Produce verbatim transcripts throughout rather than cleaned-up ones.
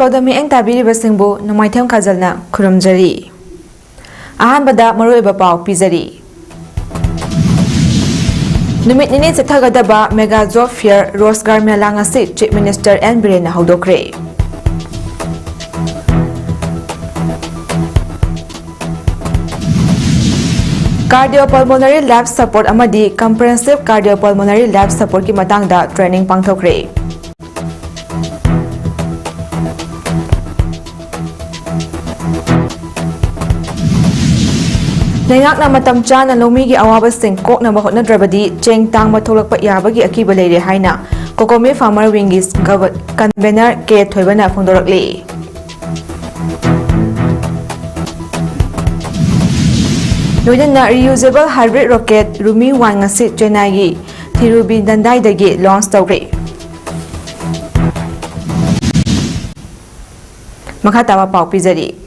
ꯃꯤꯠꯌꯦꯡ ꯇꯥꯕꯤꯔꯤꯕꯁꯤꯡꯕꯨ ꯅꯣꯡꯃꯥꯏꯊꯦꯝ ꯈꯥꯖꯜꯅ ꯈꯨꯔꯨꯝꯖꯔꯤ꯫ ꯑꯍꯥꯟꯕꯗ ꯃꯔꯨꯑꯣꯏꯕ ꯄꯥꯎ ꯄꯤꯖꯔꯤ꯫ ꯅꯨꯃꯤꯠ ꯅꯤꯅꯤ ꯆꯠꯊꯒꯗꯕ mega job fear Rozgar Mela ꯉꯁꯤ ꯆꯤꯐ ꯃꯤꯅꯤꯁꯇꯔ ꯑꯦꯟ ꯕꯤꯔꯦꯟꯅ ꯍꯧꯗꯣꯛꯈ꯭ꯔꯦ꯫ Cardiopulmonary life support ꯑꯃꯗꯤ comprehensive cardiopulmonary life supportꯀꯤ ꯃꯇꯥꯡꯗ ꯇ꯭ꯔꯦꯅꯤꯡ ꯄꯥꯡꯊꯣꯛꯈ꯭ꯔꯦ꯫ ꯂꯩꯉꯥꯛꯅ ꯃꯇꯝ ꯆꯥꯅ ꯂꯧꯃꯤꯒꯤ ꯑꯋꯥꯕꯁꯤꯡ ꯀꯣꯛꯅꯕ ꯍꯣꯠꯅꯗ꯭ꯔꯕꯗꯤ ꯆꯦꯡ ꯇꯥꯡꯕ ꯊꯣꯛꯂꯛꯄ ꯌꯥꯕꯒꯤ ꯑꯀꯤꯕ ꯂꯩꯔꯦ ꯍꯥꯏꯅ COCOMI Farmer Wingꯒꯤ ꯀꯟꯚꯦꯅꯔ ꯀꯦ ꯊꯣꯏꯕꯅ ꯐꯣꯡꯗꯣꯔꯛꯂꯤ꯫ ꯂꯣꯏꯅꯅ reusable hybrid rocket Rumi one ꯉꯁꯤ ꯆꯦꯟꯅꯥꯏꯒꯤ ꯊꯤꯔꯨꯕꯤꯅꯟꯗꯥꯏꯗꯒꯤ ꯂꯣꯟꯆ ꯇꯧꯈ꯭ꯔꯦ꯫ ꯃꯈꯥ ꯇꯥꯕ ꯄꯥꯎ ꯄꯤꯖꯔꯤ꯫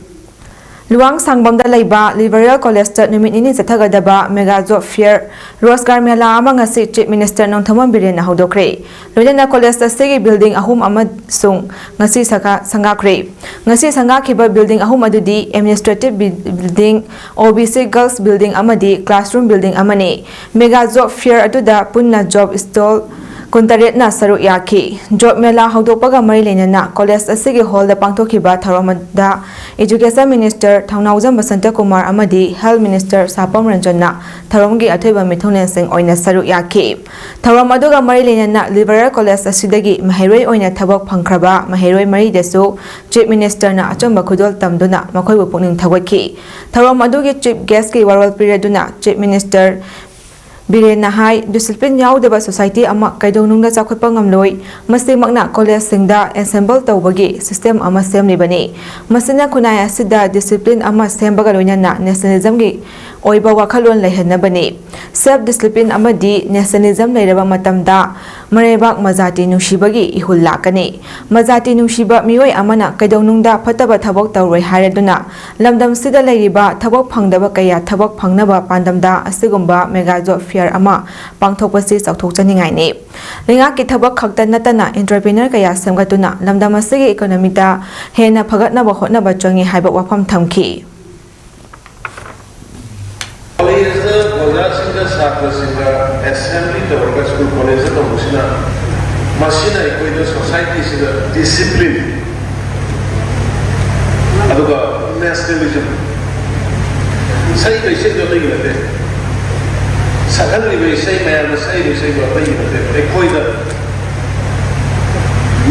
ꯂꯨꯋꯥꯡꯁꯥꯡꯕꯝꯗ ꯂꯩꯕ ꯂꯤꯕꯔꯦꯜ ꯀꯣꯂꯦꯖꯇ ꯅꯨꯃꯤꯠ ꯅꯤꯅꯤ ꯆꯠꯊꯒꯗꯕ ꯃꯦꯒꯥ ꯖꯣꯕ ꯐꯤꯌꯔ ꯔꯣꯖꯒꯥꯔ ꯃꯦꯂꯥ ꯑꯃ ꯉꯁꯤ ꯆꯤꯐ ꯃꯤꯅꯤꯁꯇꯔ ꯅꯣꯡꯊꯣꯝꯕꯝ ꯕꯤꯔꯦꯟꯅ ꯍꯧꯗꯣꯛꯈ꯭ꯔꯦ꯫ ꯂꯣꯏꯅꯅ ꯀꯣꯂꯦꯖ ꯑꯁꯤꯒꯤ ꯕꯤꯜꯗꯤꯡ ꯑꯍꯨꯝ ꯑꯃꯁꯨꯡ ꯉꯁꯤ ꯁꯪꯒꯥ-, ꯁꯪꯒꯥꯈ꯭ꯔꯦ꯫ ꯉꯁꯤ ꯁꯪꯒꯥꯈꯤꯕ ꯕꯤꯜꯗꯤꯡ ꯑꯍꯨꯝ ꯑꯗꯨꯗꯤ administrative building, OBC girls building ꯑꯃꯗꯤ classroom building ꯑꯃꯅꯤ꯫ ꯃꯦꯒꯥ ꯖꯣꯕ ꯐꯤꯌꯔ ꯑꯗꯨꯗ ꯄꯨꯟꯅ ꯖꯣꯕ ꯁ꯭ꯇꯣꯜ ꯀꯨꯟꯇꯔꯦꯠꯅ ꯁꯔꯨꯛ ꯌꯥꯈꯤ꯫ ꯖꯣꯕ ꯃꯦꯂꯥ ꯍꯧꯗꯣꯛꯄꯒ ꯃꯔꯤ ꯂꯩꯅꯅ ꯀꯣꯂꯦꯖ ꯑꯁꯤꯒꯤ ꯍꯣꯜꯗ ꯄꯥꯡꯊꯣꯛꯈꯤꯕ ꯊꯧꯔꯝ ꯑꯗꯨꯗ ꯏꯖꯨꯀꯦꯁꯟ ꯃꯤꯅꯤꯁꯇꯔ ꯊꯧꯅꯥꯎꯖꯝ ꯕꯁꯟꯇꯀꯨꯃꯥꯔ ꯑꯃꯗꯤ ꯍꯦꯜꯊ ꯃꯤꯅꯤꯁꯇꯔ ꯁꯥꯄꯝ ꯔꯟꯖꯟꯅ ꯊꯧꯔꯝꯒꯤ ꯑꯊꯣꯏꯕ ꯃꯤꯊꯨꯡꯂꯦꯟꯁꯤꯡ ꯑꯣꯏꯅ ꯁꯔꯨꯛ ꯌꯥꯈꯤ꯫ ꯊꯧꯔꯝ ꯑꯗꯨꯒ ꯃꯔꯤ ꯂꯩꯅꯅ ꯂꯤꯕꯔꯦꯜ ꯀꯣꯂꯦꯖ ꯑꯁꯤꯗꯒꯤ ꯃꯍꯩꯔꯣꯏ ꯑꯣꯏꯅ ꯊꯕꯛ ꯐꯪꯈ꯭ꯔꯕ ꯃꯍꯩꯔꯣꯏ ꯃꯔꯤꯗꯁꯨ ꯆꯤꯐ ꯃꯤꯅꯤꯁꯇꯔꯅ ꯑꯆꯨꯝꯕ ꯈꯨꯗꯣꯜ ꯇꯝꯗꯨꯅ ꯃꯈꯣꯏꯕꯨ ꯄꯨꯛꯅꯤꯡ ꯊꯧꯒꯠꯈꯤ꯫ ꯊꯧꯔꯝ ꯑꯗꯨꯒꯤ ꯆꯤꯐ ꯒꯦꯁꯀꯤ ꯋꯥꯔꯣꯜ ꯄꯤꯔꯗꯨꯅ ꯆꯤꯐ ꯃꯤꯅꯤꯁꯇꯔ ꯕꯤꯔꯦꯟꯅ ꯍꯥꯏ, ꯗꯤꯁꯤꯄ꯭ꯂꯤꯟ ꯌꯥꯎꯗꯕ ꯁꯣꯁꯥꯏꯇꯤ ꯑꯃ ꯀꯩꯗꯧꯅꯨꯡꯗ ꯆꯥꯎꯈꯠꯄ ꯉꯝꯂꯣꯏ꯫ ꯃꯁꯤꯃꯛꯅ ꯀꯣꯂꯦꯖꯁꯤꯡꯗ ꯑꯦꯁꯦꯝꯕꯜ ꯇꯧꯕꯒꯤ ꯁꯤꯁꯇꯦꯝ ꯑꯃ ꯁꯦꯝꯂꯤꯕꯅꯤ꯫ ꯃꯁꯤꯅ ꯈꯨꯟꯅꯥꯏ ꯑꯁꯤꯗ ꯗꯤꯁꯤꯄ꯭ꯂꯤꯟ ꯑꯃ ꯁꯦꯝꯕꯒ ꯂꯣꯏꯅꯅ ꯅꯦꯁꯅꯦꯂꯤꯖꯝꯒꯤ ꯑꯣꯏꯕ ꯋꯥꯈꯜꯂꯣꯟ ꯂꯩꯍꯟꯅꯕꯅꯤ꯫ ꯁꯦꯜꯐ ꯗꯤꯁꯤꯄ꯭ꯂꯤꯟ ꯑꯃꯗꯤ ꯅꯦꯁꯅꯦꯂꯤꯖꯝ ꯂꯩꯔꯕ ꯃꯇꯝꯗ ꯃꯔꯩꯕꯥꯛ ꯃꯖꯥꯇꯤ ꯅꯨꯡꯁꯤꯕꯒꯤ ꯏꯍꯨꯜ ꯂꯥꯛꯀꯅꯤ꯫ ꯃꯖꯥꯇꯤ ꯅꯨꯡꯁꯤꯕ ꯃꯤꯑꯣꯏ ꯑꯃꯅ ꯀꯩꯗꯧꯅꯨꯡꯗ ꯐꯠꯇꯕ ꯊꯕꯛ ꯇꯧꯔꯣꯏ ꯍꯥꯏꯔꯗꯨꯅ ꯂꯝꯗꯝꯁꯤꯗ ꯂꯩꯔꯤꯕ ꯊꯕꯛ ꯐꯪꯗꯕ ꯀꯌꯥ ꯊꯕꯛ ꯐꯪꯅꯕ ꯄꯥꯟꯗꯝꯗ ꯑꯁꯤꯒꯨꯝꯕ mega job fair ꯑꯃ ꯄꯥꯡꯊꯣꯛꯄꯁꯤ ꯆꯥꯎꯊꯣꯛꯆꯅꯤꯡꯉꯥꯏꯅꯤ꯫ ꯂꯩꯉꯥꯛꯀꯤ ꯊꯕꯛ ꯈꯛꯇ ꯅꯠꯇꯅ entrepreneur ꯀꯌꯥ ꯁꯦꯝꯒꯠꯇꯨꯅ ꯂꯝꯗꯝ ꯑꯁꯤꯒꯤ economy ꯗ ꯍꯦꯟꯅ ꯐꯒꯠꯅꯕ ꯍꯣꯠꯅꯕ ꯆꯪꯏ ꯍꯥꯏꯕ ꯋꯥꯐꯝ ꯊꯝꯈꯤ꯫ ꯀꯣꯂꯦꯖꯇ ꯑꯣꯖꯥꯁꯤꯡꯒ ꯁꯥꯇ꯭ꯔꯁꯤꯡꯒ assembly ꯇꯧꯔꯒ ꯁ꯭ꯀꯨꯜ ꯀꯣꯂꯦꯖꯇ ꯇꯧꯕꯁꯤꯅ, ꯃꯁꯤꯅ ꯑꯩꯈꯣꯏꯗ society ꯁꯤꯗ discipline ꯑꯗꯨꯒ nationalism, ꯁꯛꯏꯕ ꯏꯁꯩꯗꯣ ꯑꯇꯩꯒꯤ ꯅꯠꯇꯦ, ꯁꯛꯍꯜꯂꯤꯕ ꯏꯁꯩ, ꯃꯌꯥꯝꯅ ꯁꯛꯏꯕ ꯏꯁꯩꯗꯣ ꯑꯇꯩꯒꯤ ꯅꯠꯇꯦ, ꯑꯩꯈꯣꯏꯗ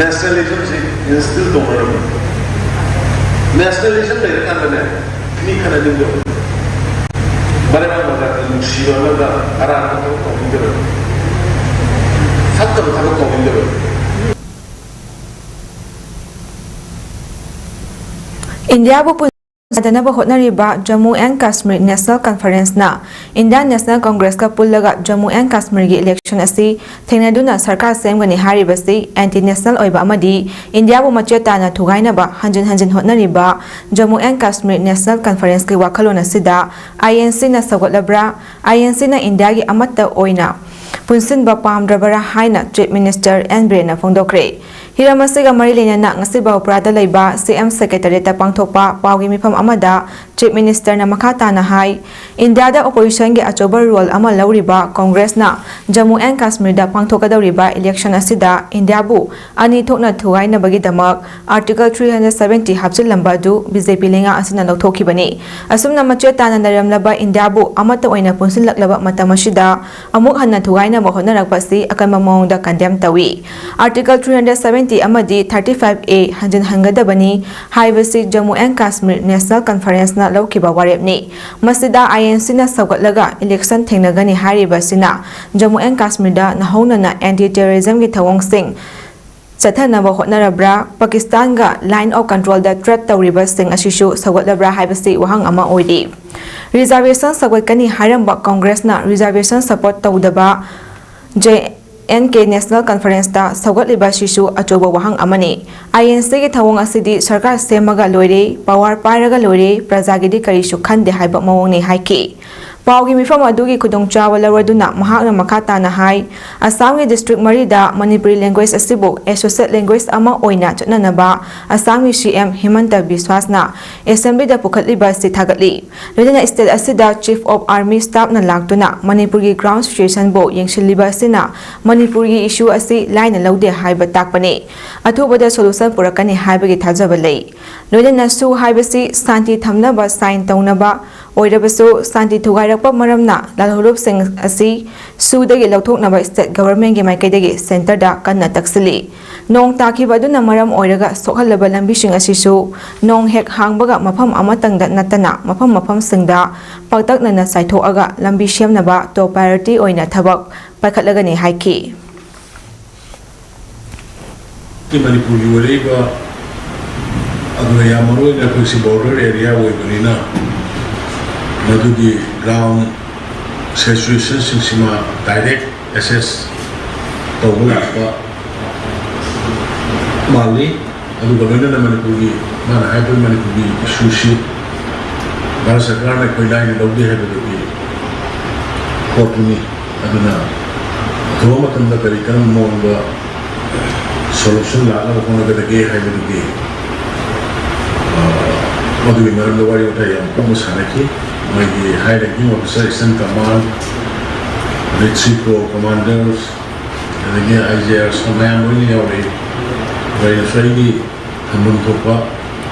nationalism ꯁꯤ instill ꯇꯧꯅꯔꯝꯃꯤ꯫ Nationalism ꯂꯩꯔꯀꯥꯟꯗꯅꯦ, ꯃꯤ ꯈꯠꯅꯅꯤꯡꯗꯕ, ꯃꯔꯩꯕꯥꯛ ꯃꯖꯥꯇꯤ ꯅꯨꯡꯁꯤꯕ ꯑꯃꯒ ꯑꯔꯥꯟꯕ ꯊꯕꯛ ꯇꯧꯅꯤꯡꯗꯕ, ꯐꯠꯇꯕ ꯊꯕꯛ ꯇꯧꯅꯤꯡꯗꯕ꯫ ꯏꯟꯗꯤꯌꯥꯕꯨ ꯄꯨꯟꯁꯤꯟꯅꯗꯅꯕ ꯍꯣꯠꯅꯔꯤꯕ Jammu and Kashmir National Conference ꯅ Indian National Congress ꯀ ꯄꯨꯜꯂꯒ Jammu and Kashmir ꯒꯤ election ꯑꯁꯤ ꯊꯦꯡꯅꯗꯨꯅ ꯁꯔꯀꯥꯔ ꯁꯦꯝꯒꯅꯤ ꯍꯥꯏꯔꯤꯕꯁꯤ anti national ꯑꯣꯏꯕ ꯑꯃꯗꯤ ꯏꯟꯗꯤꯌꯥꯕꯨ ꯃꯆꯦꯠ ꯇꯥꯅ ꯊꯨꯒꯥꯏꯅꯕ ꯍꯟꯖꯤꯟ ꯍꯟꯖꯤꯟ ꯍꯣꯠꯅꯔꯤꯕ Jammu and Kashmir National Conference ꯀꯤ ꯋꯥꯈꯜꯂꯣꯟ ꯑꯁꯤꯗ I N C ꯅ ꯁꯧꯒꯠꯂꯕ꯭ꯔꯥ? I N C ꯅ ꯏꯟꯗꯤꯌꯥꯒꯤ ꯑꯃꯠꯇ ꯑꯣꯏꯅ ꯄꯨꯟꯁꯤꯟꯕ ꯄꯥꯝꯗ꯭ꯔꯕꯔꯥ ꯍꯥꯏꯅ Chief Minister N ꯕꯤꯔꯦꯟꯅ ꯐꯣꯡꯗꯣꯛꯈ꯭ꯔꯦ꯫ ꯍꯤꯔꯝ ꯑꯁꯤꯒ ꯃꯔꯤ ꯂꯩꯅꯅ ꯉꯁꯤ ꯕꯥꯎꯄ꯭ꯔꯥꯗ ꯂꯩꯕ C M Secretariat ꯇ ꯄꯥꯡꯊꯣꯛꯄ ꯄꯥꯎꯒꯤ ꯃꯤꯐꯝ ꯑꯃꯗ Chief Minister ꯅ ꯃꯈꯥ ꯇꯥꯅ ꯍꯥꯏ, ꯏꯟꯗꯤꯌꯥꯗ opposition ꯒꯤ ꯑꯆꯧꯕ role ꯑꯃ ꯂꯧꯔꯤꯕ Congress ꯅ Jammu and Kashmir the ꯄꯥꯡꯊꯣꯛꯀꯗꯧꯔꯤꯕ election ꯑꯁꯤꯗ ꯏꯟꯗꯤꯌꯥꯕꯨ ꯑꯅꯤ ꯊꯣꯛꯅ ꯊꯨꯒꯥꯏꯅꯕꯒꯤꯗꯃꯛ Article three hundred seventy ꯍꯥꯞꯆꯤꯜꯂꯝꯕ ꯑꯗꯨ B J P ꯂꯩꯉꯥꯛ ꯑꯁꯤꯅ ꯂꯧꯊꯣꯛꯈꯤꯕꯅꯤ꯫ ꯑꯁꯨꯝꯅ ꯃꯆꯦꯠ ꯇꯥꯅ ꯂꯩꯔꯝꯂꯕ ꯏꯟꯗꯤꯌꯥꯕꯨ ꯑꯃꯠꯇ ꯑꯣꯏꯅ ꯄꯨꯟꯁꯤꯜꯂꯛꯂꯕ ꯃꯇꯝ ꯑꯁꯤꯗ ꯑꯃꯨꯛ ꯍꯟꯅ ꯊꯨꯒꯥꯏꯅꯕ ꯍꯣꯠꯅꯔꯛꯄ ꯑꯁꯤ ꯑꯀꯟꯕ ꯃꯑꯣꯡꯗ condemn ꯇꯧꯏ꯫ Article three hundred seventy ꯑꯃꯗꯤ thirty five A ꯍꯟꯖꯤꯟꯍꯟꯒꯗꯕꯅꯤ ꯍꯥꯏꯕꯁꯤ Jammu and Kashmir National Conference ꯅ ꯂꯧꯈꯤꯕ ꯋꯥꯔꯦꯞꯅꯤ꯫ ꯃꯁꯤꯗ I N C ꯅ ꯁꯧꯒꯠꯂꯒ election ꯊꯦꯡꯅꯒꯅꯤ ꯍꯥꯏꯔꯤꯕ ꯑꯁꯤꯅ Jammu and Kashmir ꯗ ꯅꯧꯍꯧꯅꯅ anti terrorism ꯒꯤ ꯊꯧꯑꯣꯡꯁꯤꯡ ꯆꯠꯊꯅꯕ ꯍꯣꯠꯅꯔꯕ꯭ꯔꯥ? ꯄꯥꯀꯤꯁꯇꯥꯟꯒ line of control the threat ꯇꯧꯔꯤꯕꯁꯤꯡ ꯑꯁꯤꯁꯨ ꯁꯧꯒꯠꯂꯕ꯭ꯔꯥ ꯍꯥꯏꯕꯁꯤ ꯋꯥꯍꯪ ꯑꯃ ꯑꯣꯏꯔꯤ꯫ Reservation ꯁꯧꯒꯠꯀꯅꯤ ꯍꯥꯏꯔꯝꯕ Congress ꯅ reservation support ꯇꯧꯗꯕ J ꯑꯦꯟ ꯀꯦ National Conferenceꯇ ꯁꯧꯒꯠꯂꯤꯕ ꯑꯁꯤꯁꯨ ꯑꯆꯧꯕ ꯋꯥꯍꯪ ꯑꯃꯅꯤ꯫ ꯑꯥꯏ ꯑꯦꯟ ꯁꯤꯒꯤ ꯊꯧꯑꯣꯡ ꯑꯁꯤꯗꯤ ꯁꯔꯀꯥꯔ ꯁꯦꯝꯃꯒ ꯂꯣꯏꯔꯦ, power ꯄꯥꯏꯔꯒ ꯂꯣꯏꯔꯦ, ꯄ꯭ꯔꯖꯥꯒꯤꯗꯤ ꯀꯔꯤꯁꯨ ꯈꯟꯗꯦ ꯍꯥꯏꯕ ꯃꯑꯣꯡꯅꯤ ꯍꯥꯏꯈꯤ꯫ ꯄꯥꯎꯒꯤ ꯃꯤꯐꯝ ꯑꯗꯨꯒꯤ ꯈꯨꯗꯣꯡꯆꯥꯕ ꯂꯧꯔꯗꯨꯅ ꯃꯍꯥꯛꯅ ꯃꯈꯥ ꯇꯥꯅ ꯍꯥꯏ, ꯑꯁꯥꯝꯒꯤ district ꯃꯔꯤꯗ ꯃꯅꯤꯄꯨꯔꯤ language ꯑꯁꯤꯕꯨ associate language ꯑꯃ ꯑꯣꯏꯅ ꯆꯠꯅꯅꯕ ꯑꯁꯥꯝꯒꯤ ꯁꯤ ꯑꯦꯝ ꯍꯤꯃꯟꯇ ꯕꯤꯁ꯭ꯋꯥꯁꯅ assemblyꯗ ꯄꯨꯈꯠꯂꯤꯕ ꯑꯁꯤ ꯊꯥꯒꯠꯂꯤ꯫ ꯂꯣꯏꯅꯅ state ꯑꯁꯤꯗ Chief of Army Staffꯅ ꯂꯥꯛꯇꯨꯅ ꯃꯅꯤꯄꯨꯔꯒꯤ ground situationꯕꯨ ꯌꯦꯡꯁꯤꯜꯂꯤꯕ ꯑꯁꯤꯅ ꯃꯅꯤꯄꯨꯔꯒꯤ issue ꯑꯁꯤ ꯂꯥꯏꯅ ꯂꯧꯗꯦ ꯍꯥꯏꯕ ꯇꯥꯛꯄꯅꯤ꯫ ꯑꯊꯨꯕꯗ solution ꯄꯨꯔꯛꯀꯅꯤ ꯍꯥꯏꯕꯒꯤ ꯊꯥꯖꯕ ꯂꯩ꯫ ꯂꯣꯏꯅꯅ ꯁꯨ ꯍꯥꯏꯕꯁꯤ ꯁꯥꯟꯇꯤ ꯊꯝꯅꯕ sign ꯇꯧꯅꯕ ꯑꯣꯏꯔꯕꯁꯨ, ꯁꯥꯟꯇꯤ ꯊꯨꯒꯥꯏꯔꯛꯄ ꯃꯔꯝꯅ ꯂꯥꯜꯍꯧꯂꯨꯞꯁꯤꯡ ꯑꯁꯤ ꯁꯨꯗꯒꯤ ꯂꯧꯊꯣꯛꯅꯕ state governmentꯀꯤ ꯃꯥꯏꯀꯩꯗꯒꯤ centreꯗ ꯀꯟꯅ ꯇꯛꯁꯤꯜꯂꯤ꯫ ꯅꯣꯡ ꯇꯥꯈꯤꯕ ꯑꯗꯨꯅ ꯃꯔꯝ ꯑꯣꯏꯔꯒ ꯁꯣꯛꯍꯜꯂꯕ ꯂꯝꯕꯤꯁꯤꯡ ꯑꯁꯤꯁꯨ ꯅꯣꯡ ꯍꯦꯛ ꯍꯥꯡꯕꯒ ꯃꯐꯝ ꯑꯃꯇꯪꯗ ꯅꯠꯇꯅ ꯃꯐꯝ ꯃꯐꯝꯁꯤꯡꯗ ꯄꯥꯛꯇꯛꯅꯅ ꯆꯥꯏꯊꯣꯛꯑꯒ ꯂꯝꯕꯤ ꯁꯦꯝꯅꯕ top priority ꯑꯣꯏꯅ ꯊꯕꯛ ꯄꯥꯏꯈꯠꯂꯒꯅꯤ ꯍꯥꯏꯈꯤ꯫ ꯃꯅꯤꯄꯨꯔꯒꯤ ꯑꯣꯏꯔꯛꯏꯕ, ꯑꯗꯨꯒ ꯌꯥꯝ ꯃꯔꯨ ꯑꯣꯏꯅ ꯑꯩꯈꯣꯏꯁꯤ border area ꯑꯣꯏꯕꯅꯤꯅ, ꯃꯗꯨꯒꯤ ground situationꯁꯤꯡꯁꯤꯃ direct assess ꯇꯧꯕ ꯂꯥꯛꯄ ꯃꯥꯜꯂꯤ꯫ ꯑꯗꯨꯒ ꯂꯣꯏꯅꯅ ꯃꯅꯤꯄꯨꯔꯒꯤ, ꯃꯥꯅ ꯍꯥꯏꯕ ꯃꯅꯤꯄꯨꯔꯒꯤ issueꯁꯤ ꯚꯥꯔꯠ ꯁꯔꯀꯥꯔꯅ ꯑꯩꯈꯣꯏ ꯂꯥꯏꯅ ꯂꯧꯗꯦ ꯍꯥꯏꯕꯗꯨꯒꯤ ꯄꯣꯠꯇꯨꯅꯤ꯫ ꯑꯗꯨꯅ ꯑꯊꯨꯕ ꯃꯇꯝꯗ ꯀꯔꯤ ꯀꯔꯝꯕ ꯃꯑꯣꯡꯗ solution ꯂꯥꯛꯅꯕ ꯍꯣꯠꯅꯒꯗꯒꯦ ꯍꯥꯏꯕꯗꯨꯒꯤ, ꯑ, ꯃꯗꯨꯒꯤ ꯃꯔꯝꯗ ꯋꯥꯔꯤ ꯋꯥꯇꯥꯏ ꯌꯥꯝ ꯀꯨꯞꯅ ꯁꯥꯟꯅꯈꯤ꯫ ꯃꯣꯏꯒꯤ high ranking officer, Eastern Command, military corps commanders, ꯑꯗꯒꯤ I G Rs ꯃꯌꯥꯝ ꯂꯣꯏꯅ ꯌꯥꯎꯔꯛꯏ꯫ ꯀꯔꯤꯅꯁꯨ ꯑꯩꯒꯤ ꯊꯝꯐꯝ ꯊꯣꯛꯄ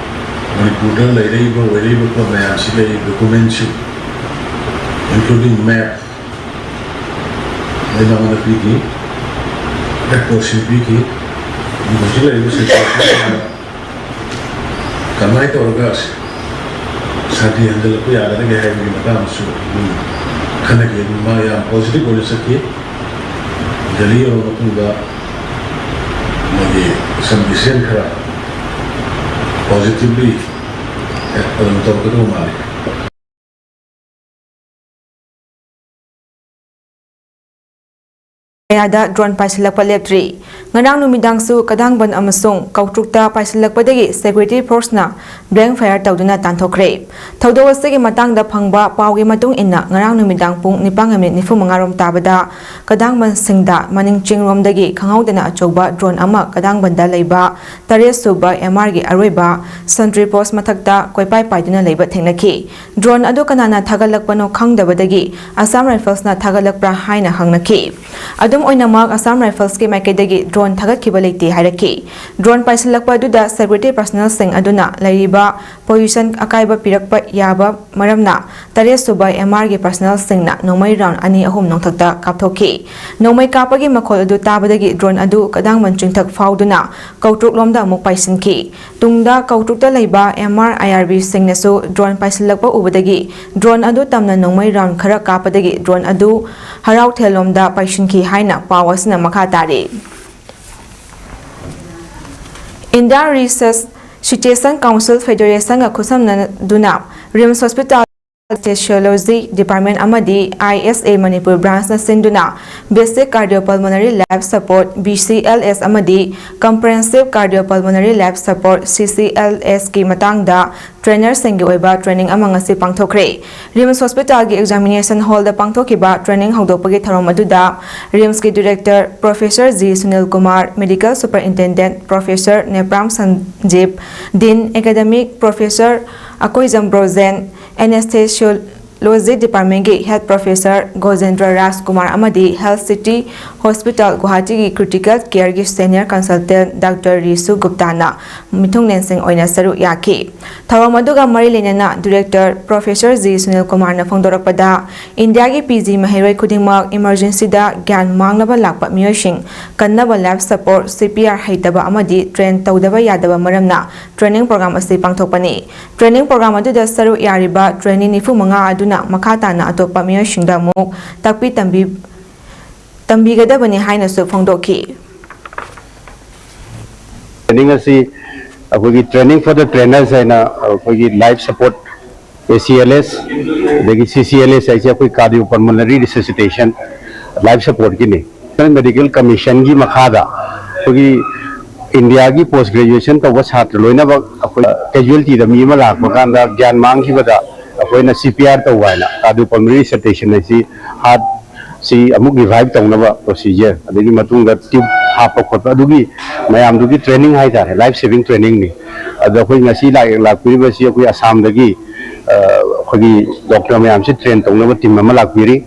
ꯃꯅꯤꯄꯨꯔꯗ ꯂꯩꯔꯛꯏꯕ ꯑꯣꯏꯔꯛꯏꯕ ꯄꯣꯠ ꯃꯌꯥꯝꯁꯤꯒꯤ ꯑꯩ documentꯁꯤꯡ, including map, ꯑꯩ ꯅꯉꯣꯟꯗ ꯄꯤꯈꯤ, reportꯁꯤꯡ ꯄꯤꯈꯤ꯫ ꯑꯗꯨ ꯍꯧꯖꯤꯛ ꯂꯩꯔꯤꯕ situation ꯀꯃꯥꯏꯅ ꯇꯧꯔꯒ ꯁꯥꯟꯇꯤ ꯍꯟꯖꯤꯜꯂꯛꯄ ꯌꯥꯒꯗꯒꯦ ꯍꯥꯏꯕꯒꯤ ꯃꯇꯥꯡꯗꯁꯨ ꯑꯗꯨꯝ ꯈꯟꯅꯈꯤ꯫ ꯑꯗꯨꯝ ꯃꯥ ꯌꯥꯝ positive ꯑꯣꯏꯅ ꯆꯠꯈꯤ꯫ ꯗꯦꯜꯂꯤ ꯌꯧꯔꯕ ꯃꯇꯨꯡꯗ ꯃꯣꯏꯒꯤ some decision ꯈꯔ positively ꯑꯗꯨꯝ ꯇꯧꯔꯛꯀꯗꯧꯕ ꯃꯥꯜꯂꯤ꯫ ꯀꯌꯥꯗ ꯗ꯭ꯔꯣꯟ ꯄꯥꯏꯁꯤꯜꯂꯛꯄ ꯂꯦꯞꯇ꯭ꯔꯤ꯫ ꯉꯔꯥꯡ ꯅꯨꯃꯤꯗꯥꯡꯁꯨ ꯀꯗꯥꯡꯕꯟ ꯑꯃꯁꯨꯡ ꯀꯧꯇ꯭ꯔꯨꯛꯇ ꯄꯥꯏꯁꯤꯜꯂꯛꯄꯗꯒꯤ ꯁꯦꯀ꯭ꯌꯨꯔꯤꯇꯤ ꯐꯣꯔꯁꯅ ꯕ꯭ꯂꯦꯡ ꯐꯥꯌꯔ ꯇꯧꯗꯨꯅ ꯇꯥꯟꯊꯣꯛꯈ꯭ꯔꯦ꯫ ꯊꯧꯗꯣꯛ ꯑꯁꯤꯒꯤ ꯃꯇꯥꯡꯗ ꯐꯪꯕ ꯄꯥꯎꯒꯤ ꯃꯇꯨꯡ ꯏꯟꯅ, ꯉꯔꯥꯡ ꯅꯨꯃꯤꯗꯥꯡ ꯄꯨꯡ ꯅꯤꯄꯥꯟꯒ ꯃꯤꯅꯤꯠ ꯅꯤꯐꯨ ꯃꯉꯥ ꯔꯣꯝ ꯇꯥꯕꯗ ꯀꯗꯥꯡꯕꯟ ꯁꯤꯡꯗ ꯃꯅꯤꯡ ꯆꯤꯡꯔꯣꯝꯗꯒꯤ ꯈꯪꯍꯧꯗꯅ ꯑꯆꯧꯕ ꯗ꯭ꯔꯣꯟ ꯑꯃ ꯀꯗꯥꯡꯕꯟꯗ ꯂꯩꯕ ꯇꯔꯦꯠ ꯁꯨꯕ ꯑꯦꯝ ꯑꯥꯔꯒꯤ ꯑꯔꯣꯏꯕ ꯁꯟꯇ꯭ꯔꯤ ꯄꯣꯁ ꯃꯊꯛꯇ ꯀꯣꯏꯄꯥꯏ ꯄꯥꯏꯗꯨꯅ ꯂꯩꯕ ꯊꯦꯡꯅꯈꯤ꯫ ꯗ꯭ꯔꯣꯟ ꯑꯗꯨ ꯀꯅꯥꯅ ꯊꯥꯒꯠꯂꯛꯄꯅꯣ ꯈꯪꯗꯕꯗꯒꯤ ꯑꯁꯥꯝ ꯔꯥꯏꯐꯜꯁꯅ ꯊꯥꯒꯠꯂꯛꯄ꯭ꯔꯥ ꯍꯥꯏꯅ ꯍꯪꯅꯈꯤ꯫ ꯑꯗꯨꯝ ꯑꯣꯏꯅꯃꯛ, ꯑꯁꯥꯝ ꯔꯥꯏꯐꯜꯁꯀꯤ ꯃꯥꯏꯀꯩꯗꯒꯤ ꯗ꯭ꯔꯣꯟ ꯊꯥꯒꯠꯈꯤꯕ ꯂꯩꯇꯦ ꯍꯥꯏꯔꯛꯈꯤ꯫ ꯗ꯭ꯔꯣꯟ ꯄꯥꯏꯁꯤꯜꯂꯛꯄ ꯑꯗꯨꯗ ꯁꯦꯀ꯭ꯌꯨꯔꯤꯇꯤ ꯄꯔꯁꯅꯦꯜꯁꯤꯡ ꯑꯗꯨꯅ ꯂꯩꯔꯤꯕ ꯄꯣꯖꯤꯁꯟ ꯑꯀꯥꯏꯕ ꯄꯤꯔꯛꯄ ꯌꯥꯕ ꯃꯔꯝꯅ, ꯇꯔꯦꯠ ꯁꯨꯕ ꯑꯦꯝ ꯑꯥꯔꯒꯤ ꯄꯔꯁꯅꯦꯜꯁꯤꯡꯅ ꯅꯣꯡꯃꯩ ꯔꯥꯎꯟ ꯑꯅꯤ ꯑꯍꯨꯝ ꯅꯣꯡꯊꯛꯇ ꯀꯥꯞꯊꯣꯛꯈꯤ꯫ ꯅꯣꯡꯃꯩ ꯀꯥꯞꯄꯒꯤ ꯃꯈꯣꯜ ꯑꯗꯨ ꯇꯥꯕꯗꯒꯤ ꯗ꯭ꯔꯣꯟ ꯑꯗꯨ ꯀꯗꯥꯡꯕꯟ ꯆꯤꯡꯊꯛ ꯐꯥꯎꯗꯨꯅ ꯀꯧꯇ꯭ꯔꯨꯛꯂꯣꯝꯗ ꯑꯃꯨꯛ ꯄꯥꯏꯁꯤꯟꯈꯤ꯫ ꯇꯨꯡꯗ ꯀꯧꯇ꯭ꯔꯨꯛꯇ ꯂꯩꯕ ꯑꯦꯝ ꯑꯥꯔ ꯑꯥꯏ ꯑꯥꯔ ꯕꯤꯁꯤꯡꯅꯁꯨ ꯗ꯭ꯔꯣꯟ ꯄꯥꯏꯁꯤꯜꯂꯛꯄ ꯎꯕꯗꯒꯤ ꯗ꯭ꯔꯣꯟ ꯑꯗꯨ ꯇꯝꯅ ꯅꯣꯡꯃꯩ ꯔꯥꯎꯟ ꯈꯔ ꯀꯥꯞꯄꯗꯒꯤ ꯗ꯭ꯔꯣꯟ ꯑꯗꯨ ꯍꯔꯥꯎꯊꯦꯜꯂꯣꯝꯗ ꯄꯥꯏꯁꯤꯟꯈꯤ ꯍꯥꯏꯅ ꯄꯥꯎ ꯑꯁꯤꯅ ꯃꯈꯥ ꯇꯥꯔꯤ꯫ India Research Citizen Council Federation ꯒ ꯈꯨꯠꯁꯝꯅꯗꯨꯅ ꯔꯤꯝꯁ ꯍꯣꯁꯄꯤꯇꯥꯜ ꯑꯦꯅꯦꯁꯊꯦꯁꯤꯌꯣꯂꯣꯖꯤ ꯗꯤꯄꯥꯔꯠꯃꯦꯟ ꯑꯃꯗꯤ ꯑꯥꯏ ꯑꯦꯁ ꯑꯦ ꯃꯅꯤꯄꯨꯔ ꯕ꯭ꯔꯥꯟꯁꯅ ꯁꯤꯟꯗꯨꯅ basic cardiopulmonary life support, B C L S, ꯑꯃꯗꯤ ꯀꯝꯄ꯭ꯔꯦꯍꯦꯟꯁꯤꯚ ꯀꯥꯔꯗꯤꯑꯣꯄꯜꯃꯣꯅꯔꯤ ꯂꯥꯏꯐ ꯁꯄꯣꯔꯠ, ꯁꯤ ꯁꯤ ꯑꯦꯜ ꯑꯦꯁ, ꯀꯤ ꯃꯇꯥꯡꯗ ꯇ꯭ꯔꯦꯅꯔꯁꯤꯡꯒꯤ ꯑꯣꯏꯕ ꯇ꯭ꯔꯦꯅꯤꯡ ꯑꯃ ꯉꯁꯤ ꯄꯥꯡꯊꯣꯛꯈ꯭ꯔꯦ꯫ ꯔꯤꯝꯁ ꯍꯣꯁꯄꯤꯇꯥꯜꯒꯤ ꯑꯦꯛꯖꯥꯃꯤꯅꯦꯁꯟ ꯍꯣꯜꯗ ꯄꯥꯡꯊꯣꯛꯈꯤꯕ ꯇ꯭ꯔꯦꯅꯤꯡ ꯍꯧꯗꯣꯛꯄꯒꯤ ꯊꯧꯔꯝ ꯑꯗꯨꯗ ꯔꯤꯝꯁꯀꯤ director professor G Sunil Kumar, medical superintendent professor Nepram Sanjib, dean academic professor Akoijam Brojen, anaesthesiology ꯗꯤꯄꯥꯔꯠꯃꯦꯟꯒꯤ ꯍꯦꯗ ꯄ꯭ꯔꯣꯐꯦꯁꯔ ꯒꯣꯖꯦꯟꯗ꯭ꯔ ꯔꯥꯖ ꯀꯨꯃꯥꯔ ꯑꯃꯗꯤ ꯍꯦꯜꯊ ꯁꯤꯇꯤ ꯍꯣꯁꯄꯤꯇꯥꯜ ꯒꯨꯋꯥꯍꯥꯇꯤꯒꯤ ꯀ꯭ꯔꯤꯇꯤꯀꯦꯜ ꯀꯦꯌꯔꯒꯤ ꯁꯦꯅꯤꯌꯔ ꯀꯟꯁꯜꯇꯦꯟꯠ ꯗꯥꯛꯇꯔ ꯔꯤꯁꯨ ꯒꯨꯞꯇꯥꯅ ꯃꯤꯊꯨꯡꯂꯦꯟꯁꯤꯡ ꯑꯣꯏꯅ ꯁꯔꯨꯛ ꯌꯥꯈꯤ꯫ ꯊꯧꯔꯝ ꯑꯗꯨꯒ ꯃꯔꯤ ꯂꯩꯅꯅ ꯗꯤꯔꯦꯛꯇꯔ ꯄ꯭ꯔꯣꯐꯦꯁꯔ ꯖꯤ ꯁꯨꯅꯤꯜ ꯀꯨꯃꯥꯔꯅ ꯐꯣꯡꯗꯣꯔꯛꯄꯗ, ꯏꯟꯗꯤꯌꯥꯒꯤ ꯄꯤ ꯖꯤ ꯃꯍꯩꯔꯣꯏ ꯈꯨꯗꯤꯡꯃꯛ ꯏꯃꯔꯖꯦꯟꯁꯤꯗ ꯒ꯭ꯌꯥꯟ ꯃꯥꯡꯂꯕ ꯂꯥꯛꯄ ꯃꯤꯑꯣꯏꯁꯤꯡ ꯀꯟꯅꯕ ꯂꯥꯏꯐ ꯁꯄꯣꯔꯠ, ꯁꯤ ꯄꯤ ꯑꯥꯔ, ꯍꯩꯇꯕ ꯑꯃꯗꯤ ꯇ꯭ꯔꯦꯟ ꯇꯧꯗꯕ ꯌꯥꯗꯕ ꯃꯔꯝꯅ ꯇ꯭ꯔꯦꯅꯤꯡ ꯄ꯭ꯔꯣꯒ꯭ꯔꯥꯝ ꯑꯁꯤ ꯄꯥꯡꯊꯣꯛꯄꯅꯤ꯫ ꯇ꯭ꯔꯦꯅꯤꯡ ꯄ꯭ꯔꯣꯒ꯭ꯔꯥꯝ ꯑꯗꯨꯗ ꯁꯔꯨꯛ ꯌꯥꯔꯤꯕ ꯇ꯭ꯔꯦꯅꯤ ꯅꯤꯐꯨ ꯃꯉꯥ ꯑꯗꯨꯅ ꯃꯈꯥ ꯇꯥꯅ ꯑꯇꯣꯞꯄ ꯃꯤꯑꯣꯏꯁꯤꯡꯗ ꯑꯃꯨꯛ ꯇꯥꯛꯄꯤ ꯇꯝꯕꯤ-, ꯇꯝꯕꯤꯒꯗꯕꯅꯤ ꯍꯥꯏꯅꯁꯨ ꯐꯣꯡꯗꯣꯛꯈꯤ꯫ ꯇ꯭ꯔꯦꯅꯤꯡ ꯑꯁꯤ ꯑꯩꯈꯣꯏꯒꯤ Training for the Trainers ꯍꯥꯏꯅ ꯑꯩꯈꯣꯏꯒꯤ ꯂꯥꯏꯐ ꯁꯄꯣꯔꯠ, ꯑꯦ ꯁꯤ ꯑꯦꯜ ꯑꯦꯁ, ꯑꯗꯒꯤ ꯁꯤ ꯁꯤ ꯑꯦꯜ ꯑꯦꯁ ꯍꯥꯏꯁꯦ ꯑꯩꯈꯣꯏ ꯀꯥꯔꯗꯤꯑꯣ ꯄꯜꯃꯣꯅꯔꯤ ꯔꯤꯁꯁꯤꯇꯦꯁꯟ ꯂꯥꯏꯐ ꯁꯄꯣꯔꯠꯀꯤꯅꯤ꯫ ꯅꯦꯁꯅꯦꯜ ꯃꯦꯗꯤꯀꯦꯜ ꯀꯃꯤꯁꯟꯒꯤ ꯃꯈꯥꯗ ꯑꯩꯈꯣꯏꯒꯤ ꯏꯟꯗꯤꯌꯥꯒꯤ ꯄꯣꯁ ꯒ꯭ꯔꯦꯖꯨꯑꯦꯁꯟ ꯇꯧꯕ ꯁꯥꯇ꯭ꯔ ꯂꯣꯏꯅꯃꯛ ꯑꯩꯈꯣꯏ ꯀꯦꯖꯨꯋꯦꯜꯇꯤꯗ ꯃꯤ ꯑꯃ ꯂꯥꯛꯄ ꯀꯥꯟꯗ ꯒ꯭ꯌꯥꯟ ꯃꯥꯡꯈꯤꯕꯗ ꯑꯩꯈꯣꯏꯅ ꯁꯤ ꯄꯤ ꯑꯥꯔ ꯇꯧꯕ ꯍꯥꯏꯅ, ꯀꯥꯔꯗꯤꯑꯣ ꯄꯜꯃꯣꯅꯔꯤ ꯔꯤꯁꯁꯤꯇꯦꯁꯟ ꯍꯥꯏꯁꯤ ꯍꯥꯔꯠꯁꯤ ꯑꯃꯨꯛ ꯔꯤꯚꯥꯏꯚ ꯇꯧꯅꯕ ꯄ꯭ꯔꯣꯁꯤꯖꯔ, ꯑꯗꯒꯤ ꯃꯇꯨꯡꯗ ꯇ꯭ꯌꯨꯕ ꯍꯥꯞꯄ ꯈꯣꯠꯄ, ꯑꯗꯨꯒꯤ ꯃꯌꯥꯝꯗꯨꯒꯤ ꯇ꯭ꯔꯦꯅꯤꯡ ꯍꯥꯏꯇꯥꯔꯦ, ꯂꯥꯏꯐ ꯁꯦꯚꯤꯡ ꯇ꯭ꯔꯦꯅꯤꯡꯅꯤ꯫ ꯑꯗꯣ ꯑꯩꯈꯣꯏ ꯉꯁꯤ ꯂꯥꯛ-, ꯂꯥꯛꯄꯤꯔꯤꯕꯁꯤ ꯑꯩꯈꯣꯏ ꯑꯁꯥꯝꯗꯒꯤ, ꯑ, ꯑꯩꯈꯣꯏꯒꯤ ꯗꯣꯛꯇꯔ ꯃꯌꯥꯝꯁꯤ ꯇ꯭ꯔꯦꯟ ꯇꯧꯅꯕ ꯇꯤꯝ ꯑꯃ ꯂꯥꯛꯄꯤꯔꯤ꯫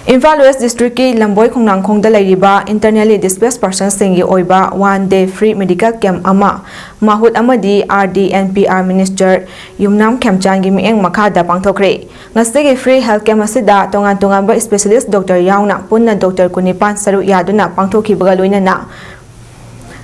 ꯏꯝꯐꯥꯜ ꯋꯦꯁ ꯗꯤꯁꯇ꯭ꯔꯤꯛꯀꯤ ꯂꯝꯕꯣꯏ ꯈꯣꯡꯅꯥꯡꯈꯣꯡꯗ ꯂꯩꯔꯤꯕ internally displaced personꯁꯤꯡꯒꯤ ꯑꯣꯏꯕ one day free medical camp ꯑꯃ ꯃꯍꯨꯠ ꯑꯃꯗꯤ R D and P R minister ꯌꯨꯝꯅꯥꯝ ꯈꯦꯝꯆꯥꯟꯒꯤ ꯃꯤꯠꯌꯦꯡ ꯃꯈꯥꯗ ꯄꯥꯡꯊꯣꯛꯈ꯭ꯔꯦ꯫ ꯉꯁꯤꯒꯤ free health camp ꯑꯁꯤꯗ ꯇꯣꯉꯥꯟ ꯇꯣꯉꯥꯟꯕ specialist doctor ꯌꯥꯎꯅ ꯄꯨꯟꯅ doctor ꯀꯨꯟꯅꯤꯄꯥꯟ ꯁꯔꯨꯛ ꯌꯥꯗꯨꯅ ꯄꯥꯡꯊꯣꯛꯈꯤꯕꯒ ꯂꯣꯏꯅꯅ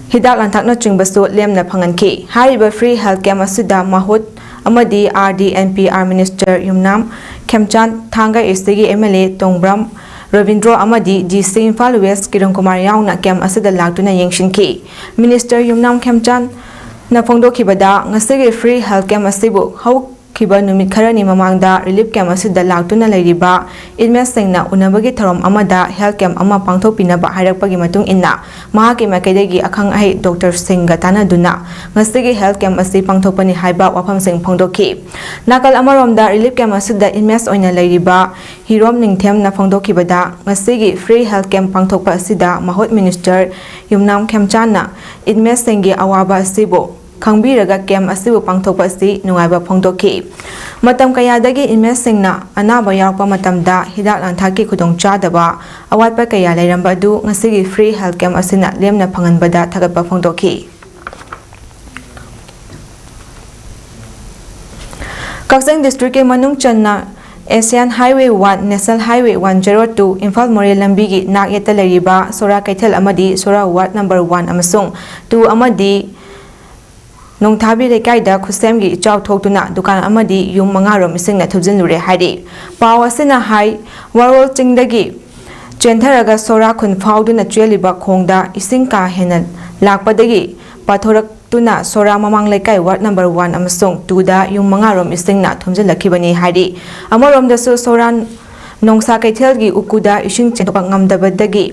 ꯍꯤꯗꯥꯛ ꯂꯥꯡꯊꯛꯅꯆꯤꯡꯕꯁꯨ ꯂꯦꯝꯅ ꯐꯪꯍꯟꯈꯤ꯫ ꯍꯥꯏꯔꯤꯕ free health camp ꯑꯁꯤꯗ ꯃꯍꯨꯠ ꯑꯃꯗꯤ R D and P R minister ꯌꯨꯝꯅꯥꯝ ꯈꯦꯝꯆꯥꯟ, ꯊꯥꯡꯒ Eastꯀꯤ M L A ꯇꯣꯡꯕ꯭ꯔꯝ ꯔꯕꯤꯟꯗ꯭ꯔꯣ ꯑꯃꯗꯤ D C Imphal west Kiran Kumar ꯌꯥꯎꯅ camp ꯑꯁꯤꯗ ꯂꯥꯛꯇꯨꯅ ꯌꯦꯡꯁꯤꯟꯈꯤ꯫ Minister ꯌꯨꯝꯅꯥꯝ ꯈꯦꯝꯆꯥꯟꯅ ꯐꯣꯡꯗꯣꯛꯈꯤꯕꯗ, ꯉꯁꯤꯒꯤ free health camp ꯑꯁꯤꯕꯨ ꯍꯧꯈꯤꯕ ꯅꯨꯃꯤꯠ ꯈꯔꯅꯤ ꯃꯃꯥꯡꯗ relief camp ꯑꯁꯤꯗ ꯂꯥꯛꯇꯨꯅ ꯂꯩꯔꯤꯕ inmateꯁꯤꯡꯅ ꯎꯅꯕꯒꯤ ꯊꯧꯔꯝ ꯑꯃꯗ health camp ꯑꯃ ꯄꯥꯡꯊꯣꯛꯄꯤꯅꯕ ꯍꯥꯏꯔꯛꯄꯒꯤ ꯃꯇꯨꯡ ꯏꯟꯅ ꯃꯍꯥꯛꯀꯤ ꯃꯥꯏꯀꯩꯗꯒꯤ ꯑꯈꯪ ꯑꯍꯩ doctorꯁꯤꯡꯒ ꯇꯥꯟꯅꯗꯨꯅ ꯉꯁꯤꯒꯤ health camp ꯑꯁꯤ ꯄꯥꯡꯊꯣꯛꯄꯅꯤ ꯍꯥꯏꯕ ꯋꯥꯐꯝꯁꯤꯡ ꯐꯣꯡꯗꯣꯛꯈꯤ꯫ ꯅꯥꯀꯜ ꯑꯃꯔꯣꯝꯗ relief camp ꯑꯁꯤꯗ inmates ꯑꯣꯏꯅ ꯂꯩꯔꯤꯕ ꯍꯤꯔꯣꯝ ꯅꯤꯡꯊꯦꯝꯅ ꯐꯣꯡꯗꯣꯛꯈꯤꯕꯗ, ꯉꯁꯤꯒꯤ free health camp ꯄꯥꯡꯊꯣꯛꯄ ꯑꯁꯤꯗ ꯃꯍꯨꯠ minister ꯌꯨꯝꯅꯥꯝ ꯈꯦꯝꯆꯥꯟꯅ inmateꯁꯤꯡꯒꯤ ꯑꯋꯥꯕ ꯑꯁꯤꯕꯨ ꯈꯪꯕꯤꯔꯒ camp ꯑꯁꯤꯕꯨ ꯄꯥꯡꯊꯣꯛꯄ ꯑꯁꯤ ꯅꯨꯡꯉꯥꯏꯕ ꯐꯣꯡꯗꯣꯛꯈꯤ꯫ ꯃꯇꯝ ꯀꯌꯥꯗꯒꯤ inmateꯁꯤꯡꯅ ꯑꯅꯥꯕ ꯌꯥꯎꯔꯛꯄ ꯃꯇꯝꯗ ꯍꯤꯗꯥꯛ ꯂꯥꯡꯊꯛꯀꯤ ꯈꯨꯗꯣꯡꯆꯥꯗꯕ, ꯑꯋꯥꯠꯄ ꯀꯌꯥ ꯂꯩꯔꯝꯕ ꯑꯗꯨ ꯉꯁꯤꯒꯤ free health camp ꯑꯁꯤꯅ ꯂꯦꯝꯅ ꯐꯪꯍꯟꯕꯗ ꯊꯥꯒꯠꯄ ꯐꯣꯡꯗꯣꯛꯈꯤ꯫ ꯀꯛꯆꯤꯡ districtꯀꯤ ꯃꯅꯨꯡ ꯆꯟꯅ Asian Highway one, National Highway one zero two, Imphal ꯃꯣꯔꯦ ꯂꯝꯕꯤꯒꯤ ꯅꯥꯛ ꯌꯦꯠꯇ ꯂꯩꯔꯤꯕ ꯁꯣꯔꯥ ꯀꯩꯊꯦꯜ ꯑꯃꯗꯤ ꯁꯣꯔꯥ ward number one ꯑꯃꯁꯨꯡ two ꯑꯃꯗꯤ ꯅꯣꯡꯊꯥꯕꯤ ꯂꯩꯀꯥꯏꯗ ꯈꯨꯠꯁꯦꯝꯒꯤ ꯏꯆꯥꯎ ꯊꯣꯛꯇꯨꯅ ꯗꯨꯀꯥꯟ ꯑꯃꯗꯤ ꯌꯨꯝ ꯃꯉꯥꯔꯣꯝ ꯏꯁꯤꯡꯅ ꯊꯨꯝꯖꯤꯜꯂꯨꯔꯦ ꯍꯥꯏꯔꯤ꯫ ꯄꯥꯎ ꯑꯁꯤꯅ ꯍꯥꯏ, ꯋꯥꯔꯣꯜ ꯆꯤꯡꯗꯒꯤ ꯆꯦꯟꯊꯔꯒ ꯁꯣꯔꯥ ꯈꯨꯟ ꯐꯥꯎꯗꯨꯅ ꯆꯦꯜꯂꯤꯕ ꯈꯣꯡꯗ ꯏꯁꯤꯡ ꯀꯥ ꯍꯦꯟꯅ ꯂꯥꯛꯄꯗꯒꯤ ꯄꯥꯊꯣꯔꯛꯇꯨꯅ ꯁꯣꯔꯥ ꯃꯃꯥꯡ ꯂꯩꯀꯥꯏ ward number one ꯑꯃꯁꯨꯡ twoꯗ ꯌꯨꯝ ꯃꯉꯥꯔꯣꯝ ꯏꯁꯤꯡꯅ ꯊꯨꯝꯖꯤꯜꯂꯛꯈꯤꯕꯅꯤ ꯍꯥꯏꯔꯤ꯫ ꯑꯃꯔꯣꯝꯗꯁꯨ ꯁꯣꯔꯥ ꯅꯣꯡꯁꯥ ꯀꯩꯊꯦꯜꯒꯤ ꯎꯀꯨꯗ ꯏꯁꯤꯡ ꯆꯦꯟꯊꯣꯛꯄ ꯉꯝꯗꯕꯗꯒꯤ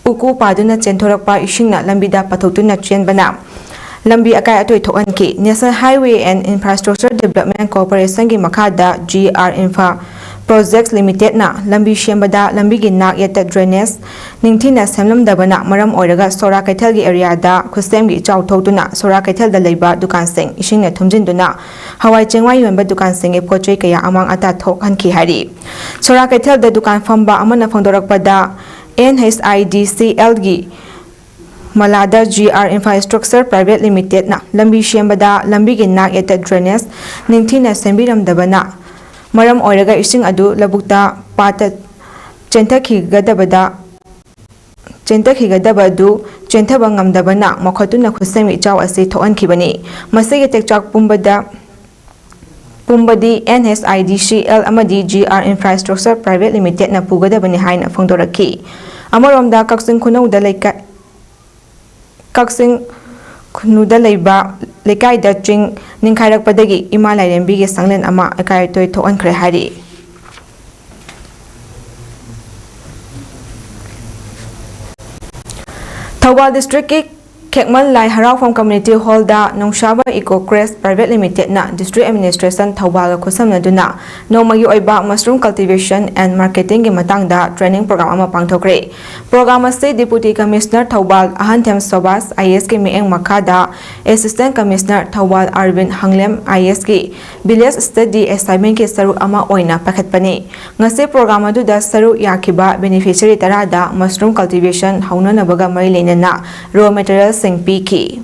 ꯎꯀꯨ ꯄꯥꯗꯨꯅ ꯆꯦꯟꯊꯣꯔꯛꯄ ꯏꯁꯤꯡꯅ ꯂꯝꯕꯤꯗ ꯄꯥꯊꯣꯛꯇꯨꯅ ꯆꯦꯟꯕꯅ ꯂꯝꯕꯤ ꯑꯀꯥꯏ ꯑꯇꯣꯏ ꯊꯣꯛꯍꯟꯈꯤ꯫ National Highway and Infrastructure Development Corporationꯒꯤ ꯃꯈꯥꯗ ꯖꯤ ꯑꯥꯔ ꯏꯟꯐ꯭ꯔꯥ ꯄ꯭ꯔꯣꯖꯦꯛꯁ ꯂꯤꯃꯤꯇꯦꯗꯅ ꯂꯝꯕꯤ ꯁꯦꯝꯕꯗ ꯂꯝꯕꯤꯒꯤ ꯅꯥꯛ ꯌꯦꯠꯇ ꯗ꯭ꯔꯦꯅꯦꯖ ꯅꯤꯡꯊꯤꯅ ꯁꯦꯝꯂꯝꯗꯕꯅ ꯃꯔꯝ ꯑꯣꯏꯔꯒ ꯁꯣꯔꯥ ꯀꯩꯊꯦꯜꯒꯤ ꯑꯦꯔꯤꯌꯥꯗ ꯈꯨꯠꯁꯦꯝꯒꯤ ꯏꯆꯥꯎ ꯊꯣꯛꯇꯨꯅ ꯁꯣꯔꯥ ꯀꯩꯊꯦꯜꯗ ꯂꯩꯕ ꯗꯨꯀꯥꯟꯁꯤꯡ ꯏꯁꯤꯡꯅ ꯊꯨꯝꯖꯤꯟꯗꯨꯅ ꯍꯋꯥꯏ ꯆꯦꯡꯋꯥꯏ ꯌꯣꯟꯕ ꯗꯨꯀꯥꯟꯁꯤꯡꯒꯤ ꯄꯣꯠ ꯆꯩ ꯀꯌꯥ ꯑꯃꯥꯡ ꯑꯇꯥ ꯊꯣꯛꯍꯟꯈꯤ ꯍꯥꯏꯔꯤ꯫ ꯁꯣꯔꯥ ꯀꯩꯊꯦꯜꯗ ꯗꯨꯀꯥꯟ ꯐꯝꯕ ꯑꯃꯅ ꯐꯣꯡꯗꯣꯔꯛꯄꯗ, ꯑꯦꯟ ꯑꯩꯆ ꯑꯥꯏ ꯗꯤ ꯁꯤ ꯑꯦꯜꯒꯤ ꯃꯂꯥꯗ ꯖꯤ ꯑꯥꯔ ꯏꯟꯐ꯭ꯔꯥꯁ꯭ꯇ꯭ꯔꯛꯆꯔ ꯄ꯭ꯔꯥꯏꯚꯦꯠ ꯂꯤꯃꯤꯇꯦꯗꯅ ꯂꯝꯕꯤ ꯁꯦꯝꯕꯗ ꯂꯝꯕꯤꯒꯤ ꯅꯥꯛ ꯌꯦꯠꯇ ꯗ꯭ꯔꯦꯅꯦꯖ ꯅꯤꯡꯊꯤꯅ ꯁꯦꯝꯕꯤꯔꯝꯗꯕꯅ ꯃꯔꯝ ꯑꯣꯏꯔꯒ ꯏꯁꯤꯡ ꯑꯗꯨ ꯂꯧꯕꯨꯛꯇ ꯄꯥꯠꯇ ꯆꯦꯟꯊꯈꯤꯒꯗꯕꯗ ꯆꯦꯟꯊꯈꯤꯒꯗꯕ ꯑꯗꯨ ꯆꯦꯟꯊꯕ ꯉꯝꯗꯕꯅ ꯃꯈꯣꯠꯇꯨꯅ ꯈꯨꯠꯁꯦꯝꯒꯤ ꯏꯆꯥꯎ ꯑꯁꯤ ꯊꯣꯛꯍꯟꯈꯤꯕꯅꯤ꯫ ꯃꯁꯤꯒꯤ ꯇꯦꯛꯆꯥꯛ ꯄꯨꯝꯕꯗ ꯄꯨꯝꯕꯗꯤ and H I D C L ꯑꯃꯗꯤ ꯖꯤ ꯑꯥꯔ ꯏꯟꯐ꯭ꯔꯥꯁ꯭ꯇ꯭ꯔꯛꯆꯔ ꯄ꯭ꯔꯥꯏꯚꯦꯠ ꯂꯤꯃꯤꯇꯦꯗꯅ ꯄꯨꯒꯗꯕꯅꯤ ꯍꯥꯏꯅ ꯐꯣꯡꯗꯣꯔꯛꯈꯤ꯫ ꯑꯃꯔꯣꯝꯗ ꯀꯛꯆꯤꯡ ꯈꯨꯅꯧꯗ ꯂꯩꯀꯥꯏ ꯀꯛꯆꯤꯡ ꯈꯨꯅꯨꯗ ꯂꯩꯕ ꯂꯩꯀꯥꯏꯗ ꯆꯤꯡ ꯅꯤꯡꯈꯥꯏꯔꯛꯄꯗꯒꯤ ꯏꯃꯥ ꯂꯥꯏꯔꯦꯝꯕꯤꯒꯤ ꯁꯪꯂꯦꯟ ꯑꯃ ꯑꯀꯥꯏ ꯑꯇꯣꯏ ꯊꯣꯛꯍꯟꯈ꯭ꯔꯦ ꯍꯥꯏꯔꯤ꯫ ꯊꯧꯕꯥꯜ ꯗꯤꯁꯇ꯭ꯔꯤꯛꯀꯤ ꯈꯦꯛꯃꯜ ꯂꯥꯏ ꯍꯔꯥꯎꯐꯝ ꯀꯝꯃ꯭ꯌꯨꯅꯤꯇꯤ ꯍꯣꯜꯗ ꯅꯣꯡꯁꯥꯕ ꯏꯀꯣ ꯀ꯭ꯔꯦꯁ ꯄ꯭ꯔꯥꯏꯚꯦꯠ ꯂꯤꯃꯤꯇꯦꯗꯅ ꯗꯤꯁꯇ꯭ꯔꯤꯛ ꯑꯦꯗꯃꯤꯅꯤꯁꯇ꯭ꯔꯦꯁꯟ ꯊꯧꯕꯥꯜꯒ ꯈꯨꯠꯁꯝꯅꯗꯨꯅ ꯅꯣꯡꯃꯒꯤ ꯑꯣꯏꯕ mushroom cultivation and marketingꯒꯤ ꯃꯇꯥꯡꯗ training program ꯑꯃ ꯄꯥꯡꯊꯣꯛꯈ꯭ꯔꯦ꯫ Program ꯑꯁꯤ Deputy Commissioner ꯊꯧꯕꯥꯜ ꯑꯍꯟꯊꯦꯝ ꯁꯣꯕꯥꯁ ꯑꯥꯏ ꯑꯦꯁꯀꯤ ꯃꯤꯠꯌꯦꯡ ꯃꯈꯥꯗ Assistant Commissioner ꯊꯧꯕꯥꯜ ꯑꯔꯕꯤꯟ ꯍꯪꯂꯦꯝ ꯑꯥꯏ ꯑꯦꯁꯀꯤ Village Study Assignmentꯀꯤ ꯁꯔꯨꯛ ꯑꯃ ꯑꯣꯏꯅ ꯄꯥꯏꯈꯠꯄꯅꯤ꯫ ꯉꯁꯤ program ꯑꯗꯨꯗ ꯁꯔꯨꯛ ꯌꯥꯈꯤꯕ beneficiary ꯇꯔꯥꯗ mushroom cultivation ꯍꯧꯅꯅꯕꯒ ꯃꯔꯤ ꯂꯩꯅꯅ raw materialꯁꯤꯡ ꯄꯤꯈꯤ꯫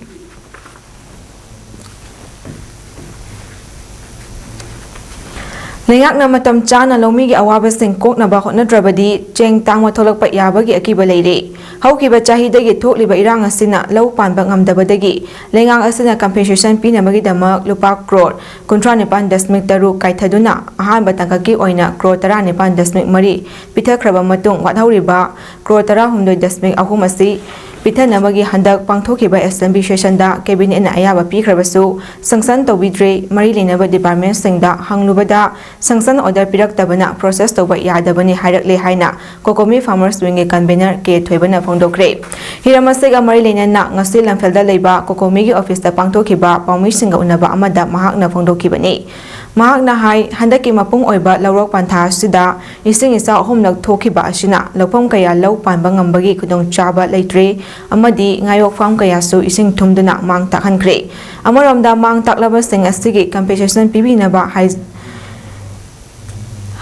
ꯂꯩꯉꯥꯛꯅ ꯃꯇꯝ ꯆꯥꯅ ꯂꯧꯃꯤꯒꯤ ꯑꯋꯥꯕꯁꯤꯡ ꯀꯣꯛꯅꯕ ꯍꯣꯠꯅꯗ꯭ꯔꯕꯗꯤ ꯆꯦꯡ ꯇꯥꯡꯕ ꯊꯣꯛꯂꯛꯄ ꯌꯥꯕꯒꯤ ꯑꯀꯤꯕ ꯂꯩꯔꯦ꯫ ꯍꯧꯈꯤꯕ ꯆꯍꯤꯗꯒꯤ ꯊꯣꯛꯂꯤꯕ ꯏꯔꯥꯡ ꯑꯁꯤꯅ ꯂꯧ ꯄꯥꯟꯕ ꯉꯝꯗꯕꯗꯒꯤ ꯂꯩꯉꯥꯛ ꯑꯁꯤꯅ compensation ꯄꯤꯅꯕꯒꯤꯗꯃꯛ ꯂꯨꯄꯥ ꯀ꯭ꯔꯣꯔ ꯀꯨꯟꯊ꯭ꯔꯥ ꯅꯤꯄꯥꯟ ꯗꯁꯃꯤꯛ ꯇꯔꯨꯛ ꯀꯥꯏꯊꯗꯨꯅ ꯑꯍꯥꯟꯕ ꯇꯥꯡꯀꯛꯀꯤ ꯑꯣꯏꯅ ꯀ꯭ꯔꯣꯔ ꯇꯔꯥ ꯅꯤꯄꯥꯟ ꯗꯁꯃꯤꯛ ꯃꯔꯤ ꯄꯤꯊꯈ꯭ꯔꯕ ꯃꯇꯨꯡ ꯋꯥꯠꯍꯧꯔꯤꯕ ꯀ꯭ꯔꯣꯔ ꯇꯔꯥ ꯍꯨꯝꯗꯣꯏ ꯗꯁꯃꯤꯛ ꯑꯍꯨꯝ ꯑꯁꯤ ꯄꯤꯊꯅꯕꯒꯤ ꯍꯟꯗꯛ ꯄꯥꯡꯊꯣꯛꯈꯤꯕ assembly sessionꯗ cabinetꯅ ꯑꯌꯥꯕ ꯄꯤꯈ꯭ꯔꯕꯁꯨ sanction ꯇꯧꯕꯤꯗ꯭ꯔꯦ꯫ ꯃꯔꯤ ꯂꯩꯅꯕ departmentꯁꯤꯡꯗ ꯍꯪꯂꯨꯕꯗ sanction order ꯄꯤꯔꯛꯇꯕꯅ process ꯇꯧꯕ ꯌꯥꯗꯕꯅꯤ ꯍꯥꯏꯔꯛꯂꯦ ꯍꯥꯏꯅ COCOMI Farmers Wingꯒꯤ convener ꯀꯦ ꯊꯣꯏꯕꯅ ꯐꯣꯡꯗꯣꯛꯈ꯭ꯔꯦ꯫ ꯍꯤꯔꯝ ꯑꯁꯤꯒ ꯃꯔꯤ ꯂꯩꯅꯅ ꯉꯁꯤ ꯂꯝꯐꯦꯜꯗ ꯂꯩꯕ COCOMIꯒꯤ officeꯇ ꯄꯥꯡꯊꯣꯛꯈꯤꯕ ꯄꯥꯎꯃꯤꯁꯤꯡꯒ ꯎꯅꯕ ꯑꯃꯗ ꯃꯍꯥꯛꯅ ꯐꯣꯡꯗꯣꯛꯈꯤꯕꯅꯤ꯫ ꯃꯍꯥꯛꯅ ꯍꯥꯏ, ꯍꯟꯗꯛꯀꯤ ꯃꯄꯨꯡ ꯑꯣꯏꯕ ꯂꯧꯔꯣꯛ ꯄꯟꯊꯥ ꯑꯁꯤꯗ ꯏꯁꯤꯡ ꯏꯆꯥꯎ ꯑꯍꯨꯝꯂꯛ ꯊꯣꯛꯈꯤꯕ ꯑꯁꯤꯅ ꯂꯧꯐꯝ ꯀꯌꯥ ꯂꯧ ꯄꯥꯟꯕ ꯉꯝꯕꯒꯤ ꯈꯨꯗꯣꯡꯆꯥꯕ ꯂꯩꯇ꯭ꯔꯦ ꯑꯃꯗꯤ ꯉꯥꯌꯣꯛ farm ꯀꯌꯥꯁꯨ ꯏꯁꯤꯡ ꯊꯨꯝꯗꯨꯅ ꯃꯥꯡ ꯇꯥꯛꯍꯟꯈ꯭ꯔꯦ꯫ ꯑꯃꯔꯣꯝꯗ ꯃꯥꯡ ꯇꯥꯛꯂꯕꯁꯤꯡ ꯑꯁꯤꯒꯤ compensation ꯄꯤꯕꯤꯅꯕ ꯍꯥꯏ-,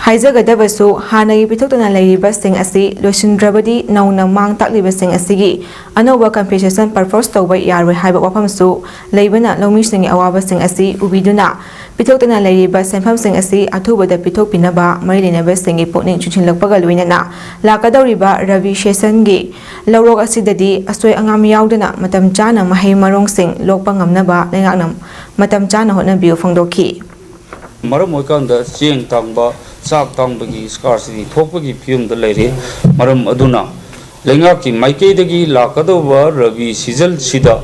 ꯍꯥꯏꯖꯒꯗꯕꯁꯨ ꯍꯥꯟꯅꯒꯤ ꯄꯤꯊꯣꯛꯇꯅ ꯂꯩꯔꯤꯕꯁꯤꯡ ꯑꯁꯤ ꯂꯣꯏꯁꯤꯟꯗ꯭ꯔꯕꯗꯤ ꯅꯧꯅ ꯃꯥꯡ ꯇꯥꯛꯂꯤꯕꯁꯤꯡ ꯑꯁꯤꯒꯤ ꯑꯅꯧꯕ compensation propose ꯇꯧꯕ ꯌꯥꯔꯣꯏ ꯍꯥꯏꯕ ꯋꯥꯐꯝꯁꯨ ꯂꯩꯕꯅ ꯂꯧꯃꯤꯁꯤꯡꯒꯤ ꯑꯋꯥꯕꯁꯤꯡ ꯑꯁꯤ ꯎꯕꯤꯗꯨꯅ ꯄꯤꯊꯣꯛꯇꯅ ꯂꯩꯔꯤꯕ ꯁꯦꯟꯐꯝꯁꯤꯡ ꯑꯁꯤ ꯑꯊꯨꯕꯗ ꯄꯤꯊꯣꯛꯄꯤꯅꯕ ꯃꯔꯤ ꯂꯩꯅꯕꯁꯤꯡꯒꯤ ꯄꯨꯛꯅꯤꯡ ꯆꯤꯡꯁꯤꯜꯂꯛꯄꯒ ꯂꯣꯏꯅꯅ ꯂꯥꯛꯀꯗꯧꯔꯤꯕ ꯔꯕꯤ seasonꯒꯤ ꯂꯧꯔꯣꯛ ꯑꯁꯤꯗꯗꯤ ꯑꯁꯣꯏ ꯑꯉꯥꯝ ꯌꯥꯎꯗꯅ ꯃꯇꯝ ꯆꯥꯅ ꯃꯍꯩ ꯃꯔꯣꯡꯁꯤꯡ ꯂꯣꯛꯄ ꯉꯝꯅꯕ ꯂꯩꯉꯥꯛꯅ ꯃꯇꯝ ꯆꯥꯅ ꯍꯣꯠꯅꯕꯤꯌꯨ ꯐꯣꯡꯗꯣꯛꯈꯤ꯫ ꯃꯔꯝ ꯑꯣꯏꯀꯥꯟꯗ ꯆꯦꯡ ꯇꯥꯡꯕ, ꯆꯥꯛ ꯇꯥꯡꯕꯒꯤ scarcity ꯊꯣꯛꯄꯒꯤ ꯐꯤꯕꯝꯗ ꯂꯩꯔꯤ꯫ ꯃꯔꯝ ꯑꯗꯨꯅ ꯂꯩꯉꯥꯛꯀꯤ ꯃꯥꯏꯀꯩꯗꯒꯤ ꯂꯥꯛꯀꯗꯧꯕ ꯔꯕꯤ seasonꯁꯤꯗ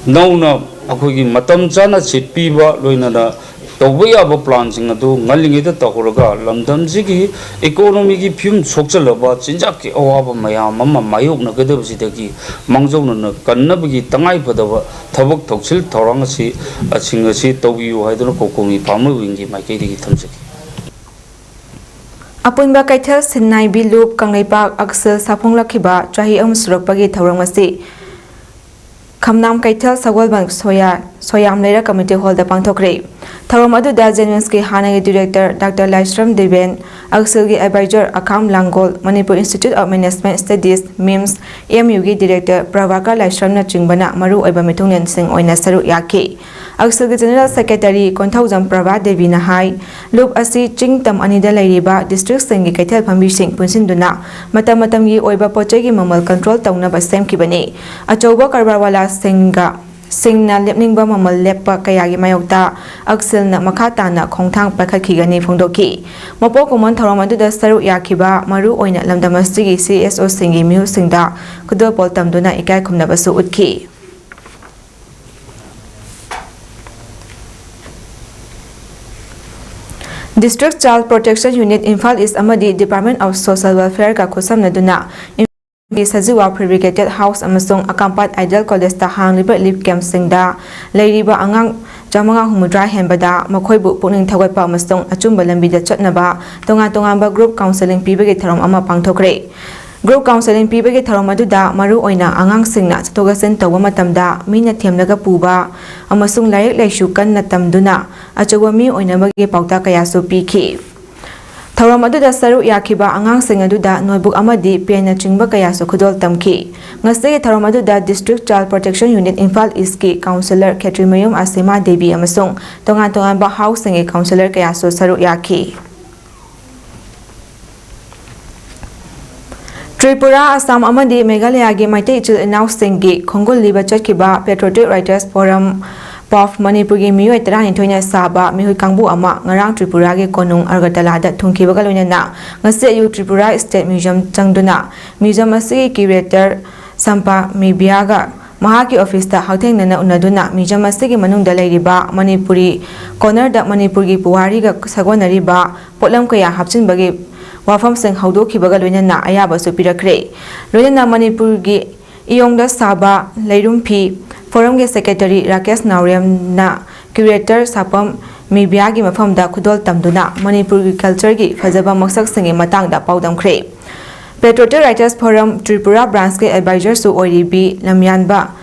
ꯅꯧꯅ ꯑꯩꯈꯣꯏꯒꯤ ꯃꯇꯝ ꯆꯥꯅ ꯁꯤꯠ ꯄꯤꯕ, ꯂꯣꯏꯅꯅ ꯇꯧꯕ ꯌꯥꯕ planꯁꯤꯡ ꯑꯗꯨ ꯉꯜꯂꯤꯉꯩꯗ ꯇꯧꯍꯧꯔꯒ ꯂꯝꯗꯝꯁꯤꯒꯤ economyꯒꯤ ꯐꯤꯕꯝ ꯁꯣꯛꯆꯜꯂꯕ ꯆꯤꯟꯖꯥꯛꯀꯤ ꯑꯋꯥꯕ ꯃꯌꯥꯝ ꯑꯃ ꯃꯥꯌꯣꯛꯅꯒꯗꯕꯁꯤꯗꯒꯤ ꯃꯥꯡꯖꯧꯅꯅ ꯀꯟꯅꯕꯒꯤ ꯇꯉꯥꯏꯐꯗꯕ ꯊꯕꯛ ꯊꯧꯁꯤꯜ ꯊꯧꯔꯥꯡ ꯑꯁꯤ, ꯑꯁꯤꯡ ꯑꯁꯤ ꯇꯧꯕꯤꯌꯨ ꯍꯥꯏꯗꯨꯅ COCOMI Farmers Wingꯒꯤ ꯃꯥꯏꯀꯩꯗꯒꯤ ꯊꯝꯖꯒꯦ꯫ ꯑꯄꯨꯟꯕ ꯀꯩꯊꯦꯜ ꯁꯤꯟꯅꯥꯏꯕꯤ ꯂꯨꯞ ꯀꯪꯂꯩꯄꯥꯛ ꯑꯛꯁꯦꯜ ꯁꯥꯐꯣꯡꯂꯛꯈꯤꯕ ꯆꯍꯤ ꯑꯍꯨꯝ ꯁꯨꯔꯛꯄꯒꯤ ꯊꯧꯔꯝ ꯑꯁꯤ ꯈꯝꯅꯥꯝ ꯀꯩꯊꯦꯜ ꯁꯒꯣꯜꯕꯟ ꯁꯣꯌꯥ-, ꯁꯣꯌꯥꯝ ꯂꯩꯔꯛ community hallꯗ ꯄꯥꯡꯊꯣꯛꯈ꯭ꯔꯦ꯫ ꯊꯧꯔꯝ ꯑꯗꯨꯗ JNIMSꯀꯤ ꯍꯥꯟꯅꯒꯤ director Doctor Laishram Deben, ꯑꯛꯁꯦꯜꯒꯤ advisor ꯑꯈꯥꯝ Langol, Manipur Institute of Management Studies, MIMS, MUꯒꯤ director Prabhakar ꯂꯥꯏꯁ꯭ꯔꯝꯅꯆꯤꯡꯕꯅ ꯃꯔꯨꯑꯣꯏꯕ ꯃꯤꯊꯨꯡꯂꯦꯟꯁꯤꯡ ꯑꯣꯏꯅ ꯁꯔꯨꯛ ꯌꯥꯈꯤ꯫ ꯑꯛꯁꯦꯜꯒꯤ general secretary ꯀꯣꯟꯊꯧꯖꯝ ꯄ꯭ꯔꯚꯥ ꯗꯦꯕꯤꯅ ꯍꯥꯏ, ꯂꯨꯞ ꯑꯁꯤ ꯆꯤꯡ ꯇꯝ ꯑꯅꯤꯗ ꯂꯩꯔꯤꯕ districtꯁꯤꯡꯒꯤ ꯀꯩꯊꯦꯜ ꯐꯝꯕꯤꯁꯤꯡ ꯄꯨꯟꯁꯤꯟꯗꯨꯅ ꯃꯇꯝ ꯃꯇꯝꯒꯤ ꯑꯣꯏꯕ ꯄꯣꯠꯆꯩꯒꯤ ꯃꯃꯜ control ꯇꯧꯅꯕ ꯁꯦꯝꯈꯤꯕꯅꯤ꯫ ꯑꯆꯧꯕ ꯀꯔꯕꯥꯔꯋꯥꯂꯥꯁꯤꯡꯒ ꯁꯤꯡꯅ ꯂꯦꯞꯅꯤꯡꯕ ꯃꯃꯜ ꯂꯦꯞꯄ ꯀꯌꯥꯒꯤ ꯃꯥꯌꯣꯛꯇ ꯑꯛꯁꯦꯜꯅ ꯃꯈꯥ ꯇꯥꯅ ꯈꯣꯡꯊꯥꯡ ꯄꯥꯏꯈꯠꯈꯤꯒꯅꯤ ꯐꯣꯡꯗꯣꯛꯈꯤ꯫ ꯃꯄꯣꯛ ꯀꯨꯝꯑꯣꯟ ꯊꯧꯔꯝ ꯑꯗꯨꯗ ꯁꯔꯨꯛ ꯌꯥꯈꯤꯕ ꯃꯔꯨ ꯑꯣꯏꯅ ꯂꯝꯗꯝ ꯑꯁꯤꯒꯤ C S O ꯁꯤꯡꯒꯤ ꯃꯤꯍꯨꯠꯁꯤꯡꯗ ꯈꯨꯗꯣꯜꯄꯣꯠ ꯇꯝꯗꯨꯅ ꯏꯀꯥꯏ ꯈꯨꯝꯅꯕꯁꯨ ꯎꯠꯈꯤ꯫ District Child Protection Unit Imphal East ꯑꯃꯗꯤ Department of Social Welfare ꯒ ꯈꯨꯠꯁꯝꯅꯗꯨꯅ ꯏꯝꯐꯥꯜꯒꯤ ꯁꯖꯤꯋꯥ Fabricated House ꯑꯃꯁꯨꯡ ꯑꯀꯥꯝꯄꯥꯠ Ideal College ꯇ ꯍꯥꯡꯂꯤꯕ relief camp ꯁꯤꯡꯗ ꯂꯩꯔꯤꯕ ꯑꯉꯥꯡ ꯆꯥꯃꯉꯥ ꯍꯨꯝꯐꯨꯇꯔꯥ ꯍꯦꯟꯕꯗ ꯃꯈꯣꯏꯕꯨ ꯄꯨꯛꯅꯤꯡ ꯊꯧꯒꯠꯄ ꯑꯃꯁꯨꯡ ꯑꯆꯨꯝꯕ ꯂꯝꯕꯤꯗ ꯆꯠꯅꯕ ꯇꯣꯉꯥꯟ ꯇꯣꯉꯥꯟꯕ group counselling ꯄꯤꯕꯒꯤ ꯊꯧꯔꯝ ꯑꯃ ꯄꯥꯡꯊꯣꯛꯈ꯭ꯔꯦ꯫ Group counselling ꯄꯤꯕꯒꯤ ꯊꯧꯔꯝ ꯑꯗꯨꯗ ꯃꯔꯨ ꯑꯣꯏꯅ ꯑꯉꯥꯡꯁꯤꯡꯅ ꯆꯠꯊꯣꯛ ꯆꯠꯁꯤꯟ ꯇꯧꯕ ꯃꯇꯝꯗ ꯃꯤꯅ ꯊꯦꯝꯂꯒ ꯄꯨꯕ ꯑꯃꯁꯨꯡ ꯂꯥꯏꯔꯤꯛ ꯂꯥꯏꯁꯨ ꯀꯟꯅ ꯇꯝꯗꯨꯅ ꯑꯆꯧꯕ ꯃꯤ ꯑꯣꯏꯅꯕꯒꯤ ꯄꯥꯎꯇꯥꯛ ꯀꯌꯥꯁꯨ ꯄꯤꯈꯤ꯫ ꯊꯧꯔꯝ ꯑꯗꯨꯗ ꯁꯔꯨꯛ ꯌꯥꯈꯤꯕ ꯑꯉꯥꯡꯁꯤꯡ ꯑꯗꯨꯗ notebook ꯑꯃꯗꯤ pen ꯅꯆꯤꯡꯕ ꯀꯌꯥꯁꯨ ꯈꯨꯗꯣꯜ ꯇꯝꯈꯤ꯫ ꯉꯁꯤꯒꯤ ꯊꯧꯔꯝ ꯑꯗꯨꯗ District Child Protection Unit Imphal East ꯀꯤ counsellor ꯈꯦꯇ꯭ꯔꯤꯃꯌꯨꯝ ꯑꯁꯤꯃꯥ ꯗꯦꯕꯤ ꯑꯃꯁꯨꯡ ꯇꯣꯉꯥꯟ ꯇꯣꯉꯥꯟꯕ house ꯁꯤꯡꯒꯤ counsellor ꯀꯌꯥꯁꯨ ꯁꯔꯨꯛ ꯌꯥꯈꯤ꯫ ꯇ꯭ꯔꯤꯄꯨꯔꯥ, ꯑꯁꯥꯝ ꯑꯃꯗꯤ ꯃꯦꯘꯥꯂꯌꯥꯒꯤ ꯃꯩꯇꯩ ꯏꯆꯤꯜ ꯏꯅꯥꯎꯁꯤꯡꯒꯤ ꯈꯣꯡꯒꯨꯜꯂꯤꯕ ꯆꯠꯈꯤꯕ Patriotic Writers Forum of ꯃꯅꯤꯄꯨꯔꯒꯤ ꯃꯤꯑꯣꯏ ꯇꯔꯥꯅꯤꯊꯣꯏꯅ ꯁꯥꯕ ꯃꯤꯍꯨꯠ ꯀꯥꯡꯕꯨ ꯑꯃ ꯉꯔꯥꯡ ꯇ꯭ꯔꯤꯄꯨꯔꯥꯒꯤ ꯀꯣꯅꯨꯡ ꯑꯒꯔꯇꯂꯥꯗ ꯊꯨꯡꯈꯤꯕꯒ ꯂꯣꯏꯅꯅ ꯉꯁꯤ ꯑꯌꯨꯛ ꯇ꯭ꯔꯤꯄꯨꯔꯥ State Museum ꯆꯪꯗꯨꯅ museum ꯑꯁꯤꯒꯤ curator ꯁꯝꯄꯥ ꯃꯤꯕꯤꯌꯥꯒ ꯃꯍꯥꯛꯀꯤ office ꯇ ꯍꯛꯊꯦꯡꯅꯅ ꯎꯅꯗꯨꯅ museum ꯑꯁꯤꯒꯤ ꯃꯅꯨꯡꯗ ꯂꯩꯔꯤꯕ ꯃꯅꯤꯄꯨꯔꯤ corner ꯗ ꯃꯅꯤꯄꯨꯔꯒꯤ ꯄꯨꯋꯥꯔꯤꯒ ꯁꯥꯒꯣꯟꯅꯔꯤꯕ ꯄꯣꯠꯂꯝ ꯀꯌꯥ ꯍꯥꯞꯆꯤꯟꯕꯒꯤ ꯋꯥꯐꯝꯁꯤꯡ ꯍꯧꯗꯣꯛꯈꯤꯕꯒ ꯂꯣꯏꯅꯅ ꯑꯌꯥꯕꯁꯨ ꯄꯤꯔꯛꯈ꯭ꯔꯦ꯫ ꯂꯣꯏꯅꯅ ꯃꯅꯤꯄꯨꯔꯒꯤ ꯏꯌꯣꯡꯗ ꯁꯥꯕ ꯂꯩꯔꯨꯝ ꯐꯤ forum ꯒꯤ secretary ꯔꯥꯀꯦꯁ ꯅꯥꯎꯔꯦꯝꯅ curator ꯁꯥꯄꯝ ꯃꯤꯕꯤꯌꯥꯒꯤ ꯃꯐꯝꯗ ꯈꯨꯗꯣꯜ ꯇꯝꯗꯨꯅ ꯃꯅꯤꯄꯨꯔꯒꯤ culture ꯒꯤ ꯐꯖꯕ ꯃꯁꯛꯁꯤꯡꯒꯤ ꯃꯇꯥꯡꯗ ꯄꯥꯎꯗꯝꯈ꯭ꯔꯦ꯫ Patriotic Writers Forum Tripura branch ꯀꯤ advisor ꯁꯨ ꯑꯣꯏꯔꯤꯕꯤ ꯂꯝꯌꯥꯟꯕ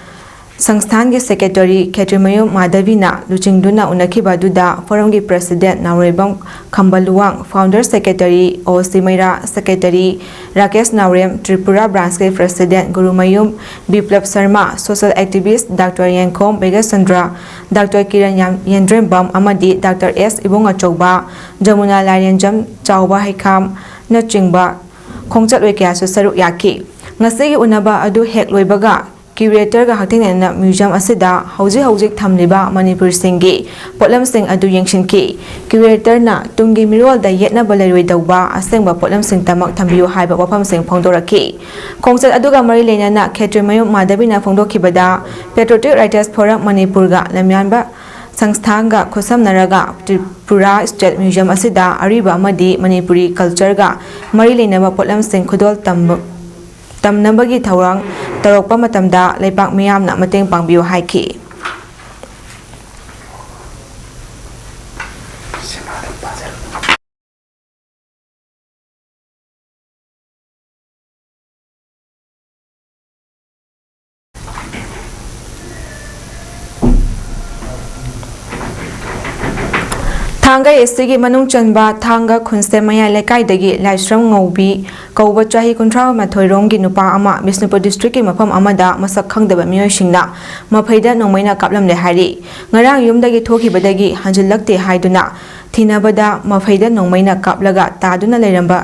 ꯁꯪꯁꯊꯥꯟꯒꯤ secretary ꯈꯦꯇ꯭ꯔꯤꯃꯌꯨꯝ ꯃꯥꯙꯕꯤꯅ ꯂꯨꯆꯤꯡꯗꯨꯅ ꯎꯅꯈꯤꯕ ꯑꯗꯨꯗ forum ꯒꯤ president ꯅꯥꯎꯔꯦꯝꯕꯝ ꯈꯝꯕꯂꯨꯋꯥꯡ, founder secretary ꯑꯣ ꯁꯤꯃꯩꯔꯥ, secretary ꯔꯥꯀꯦꯁ ꯅꯥꯎꯔꯦꯝ, ꯇ꯭ꯔꯤꯄꯨꯔꯥ branch ꯀꯤ president Gurumayum ꯕꯤꯄ꯭ꯂꯕ Sharma, social activist Doctor ꯌꯦꯡꯈꯣꯝ ꯕꯦꯒꯆꯟꯗ꯭ꯔ, Doctor ꯀꯤꯔꯟ ꯌꯥꯝ-, ꯌꯦꯟꯗ꯭ꯔꯦꯝꯕꯝ ꯑꯃꯗꯤ Doctor ꯑꯦꯁ ꯏꯕꯨꯡꯉꯆꯧꯕ, ꯖꯃꯨꯅꯥ ꯂꯥꯏꯔꯦꯟꯖꯝ, ꯆꯥꯎꯕ ꯍꯩꯈꯥꯝꯅꯆꯤꯡꯕ ꯈꯣꯡꯆꯠꯂꯣꯏ ꯀꯌꯥꯁꯨ ꯁꯔꯨꯛ ꯌꯥꯈꯤ꯫ ꯉꯁꯤꯒꯤ ꯎꯅꯕ ꯑꯗꯨ ꯍꯦꯛ ꯂꯣꯏꯕꯒ ꯀ꯭ꯌꯨꯔꯦꯇꯔꯒ ꯍꯛꯊꯦꯡꯅꯅ ꯃ꯭ꯌꯨꯖꯤꯌꯝ ꯑꯁꯤꯗ ꯍꯧꯖꯤꯛ ꯍꯧꯖꯤꯛ ꯊꯝꯂꯤꯕ ꯃꯅꯤꯄꯨꯔꯤꯁꯤꯡꯒꯤ ꯄꯣꯠꯂꯝꯁꯤꯡ ꯑꯗꯨ ꯌꯦꯡꯁꯤꯟꯈꯤ꯫ ꯀ꯭ꯌꯨꯔꯦꯇꯔꯅ ꯇꯨꯡꯒꯤ ꯃꯤꯔꯣꯜꯗ ꯌꯦꯠꯅꯕ ꯂꯩꯔꯣꯏꯗꯧꯕ ꯑꯁꯦꯡꯕ ꯄꯣꯠꯂꯝꯁꯤꯡꯇꯃꯛ ꯊꯝꯕꯤꯌꯨ ꯍꯥꯏꯕ ꯋꯥꯐꯝꯁꯤꯡ ꯐꯣꯡꯗꯣꯔꯛꯈꯤ꯫ ꯈꯣꯡꯆꯠ ꯑꯗꯨꯒ ꯃꯔꯤ ꯂꯩꯅꯅ ꯈꯦꯇ꯭ꯔꯤꯃꯌꯨꯝ ꯃꯥꯙꯕꯤꯅ ꯐꯣꯡꯗꯣꯛꯈꯤꯕꯗ, Patriotic Writers Forum ꯃꯅꯤꯄꯨꯔꯒ ꯂꯝꯌꯥꯟꯕ ꯁꯪꯁꯊꯥꯟꯒ ꯈꯨꯠꯁꯝꯅꯔꯒ ꯇ꯭ꯔꯤꯄꯨꯔꯥ ꯁ꯭ꯇꯦꯠ ꯃ꯭ꯌꯨꯖꯤꯌꯝ ꯑꯁꯤꯗ ꯑꯔꯤꯕ ꯑꯃꯗꯤ ꯃꯅꯤꯄꯨꯔꯤ ꯀꯜꯆꯔꯒ ꯃꯔꯤ ꯂꯩꯅꯕ ꯄꯣꯠꯂꯝꯁꯤꯡ ꯈꯨꯗꯣꯜ ꯇꯝꯕ ꯇꯝꯅꯕꯒꯤ ꯊꯧꯔꯥꯡ ꯇꯧꯔꯛꯄ ꯃꯇꯝꯗ ꯂꯩꯄꯥꯛ ꯃꯤꯌꯥꯝꯅ ꯃꯇꯦꯡ ꯄꯥꯡꯕꯤꯌꯨ ꯍꯥꯏꯈꯤ꯫ ꯊꯥꯡꯒ ꯑꯦꯁ ꯇꯤꯒꯤ ꯃꯅꯨꯡ ꯆꯟꯕ ꯊꯥꯡꯒ ꯈꯨꯟꯁꯦꯝ ꯃꯌꯥꯏ ꯂꯩꯀꯥꯏꯗꯒꯤ ꯂꯥꯏꯁ꯭ꯔꯝ ꯉꯧꯕꯤ ꯀꯧꯕ ꯆꯍꯤ ꯀꯨꯟꯊ꯭ꯔꯥ ꯃꯥꯊꯣꯏ ꯔꯣꯝꯒꯤ ꯅꯨꯄꯥ ꯑꯃ ꯕꯤꯁꯅꯨꯄꯨꯔ ꯗꯤꯁꯇ꯭ꯔꯤꯛꯀꯤ ꯃꯐꯝ ꯑꯃꯗ ꯃꯁꯛ ꯈꯪꯗꯕ ꯃꯤꯑꯣꯏꯁꯤꯡꯅ ꯃꯐꯩꯗ ꯅꯣꯡꯃꯩꯅ ꯀꯥꯞꯂꯝꯂꯦ ꯍꯥꯏꯔꯤ꯫ ꯉꯔꯥꯡ ꯌꯨꯝꯗꯒꯤ ꯊꯣꯛꯈꯤꯕꯗꯒꯤ ꯍꯟꯖꯤꯜꯂꯛꯇꯦ ꯍꯥꯏꯗꯨꯅ ꯊꯤꯅꯕꯗ ꯃꯐꯩꯗ ꯅꯣꯡꯃꯩꯅ ꯀꯥꯞꯂꯒ ꯇꯥꯗꯨꯅ ꯂꯩꯔꯝꯕ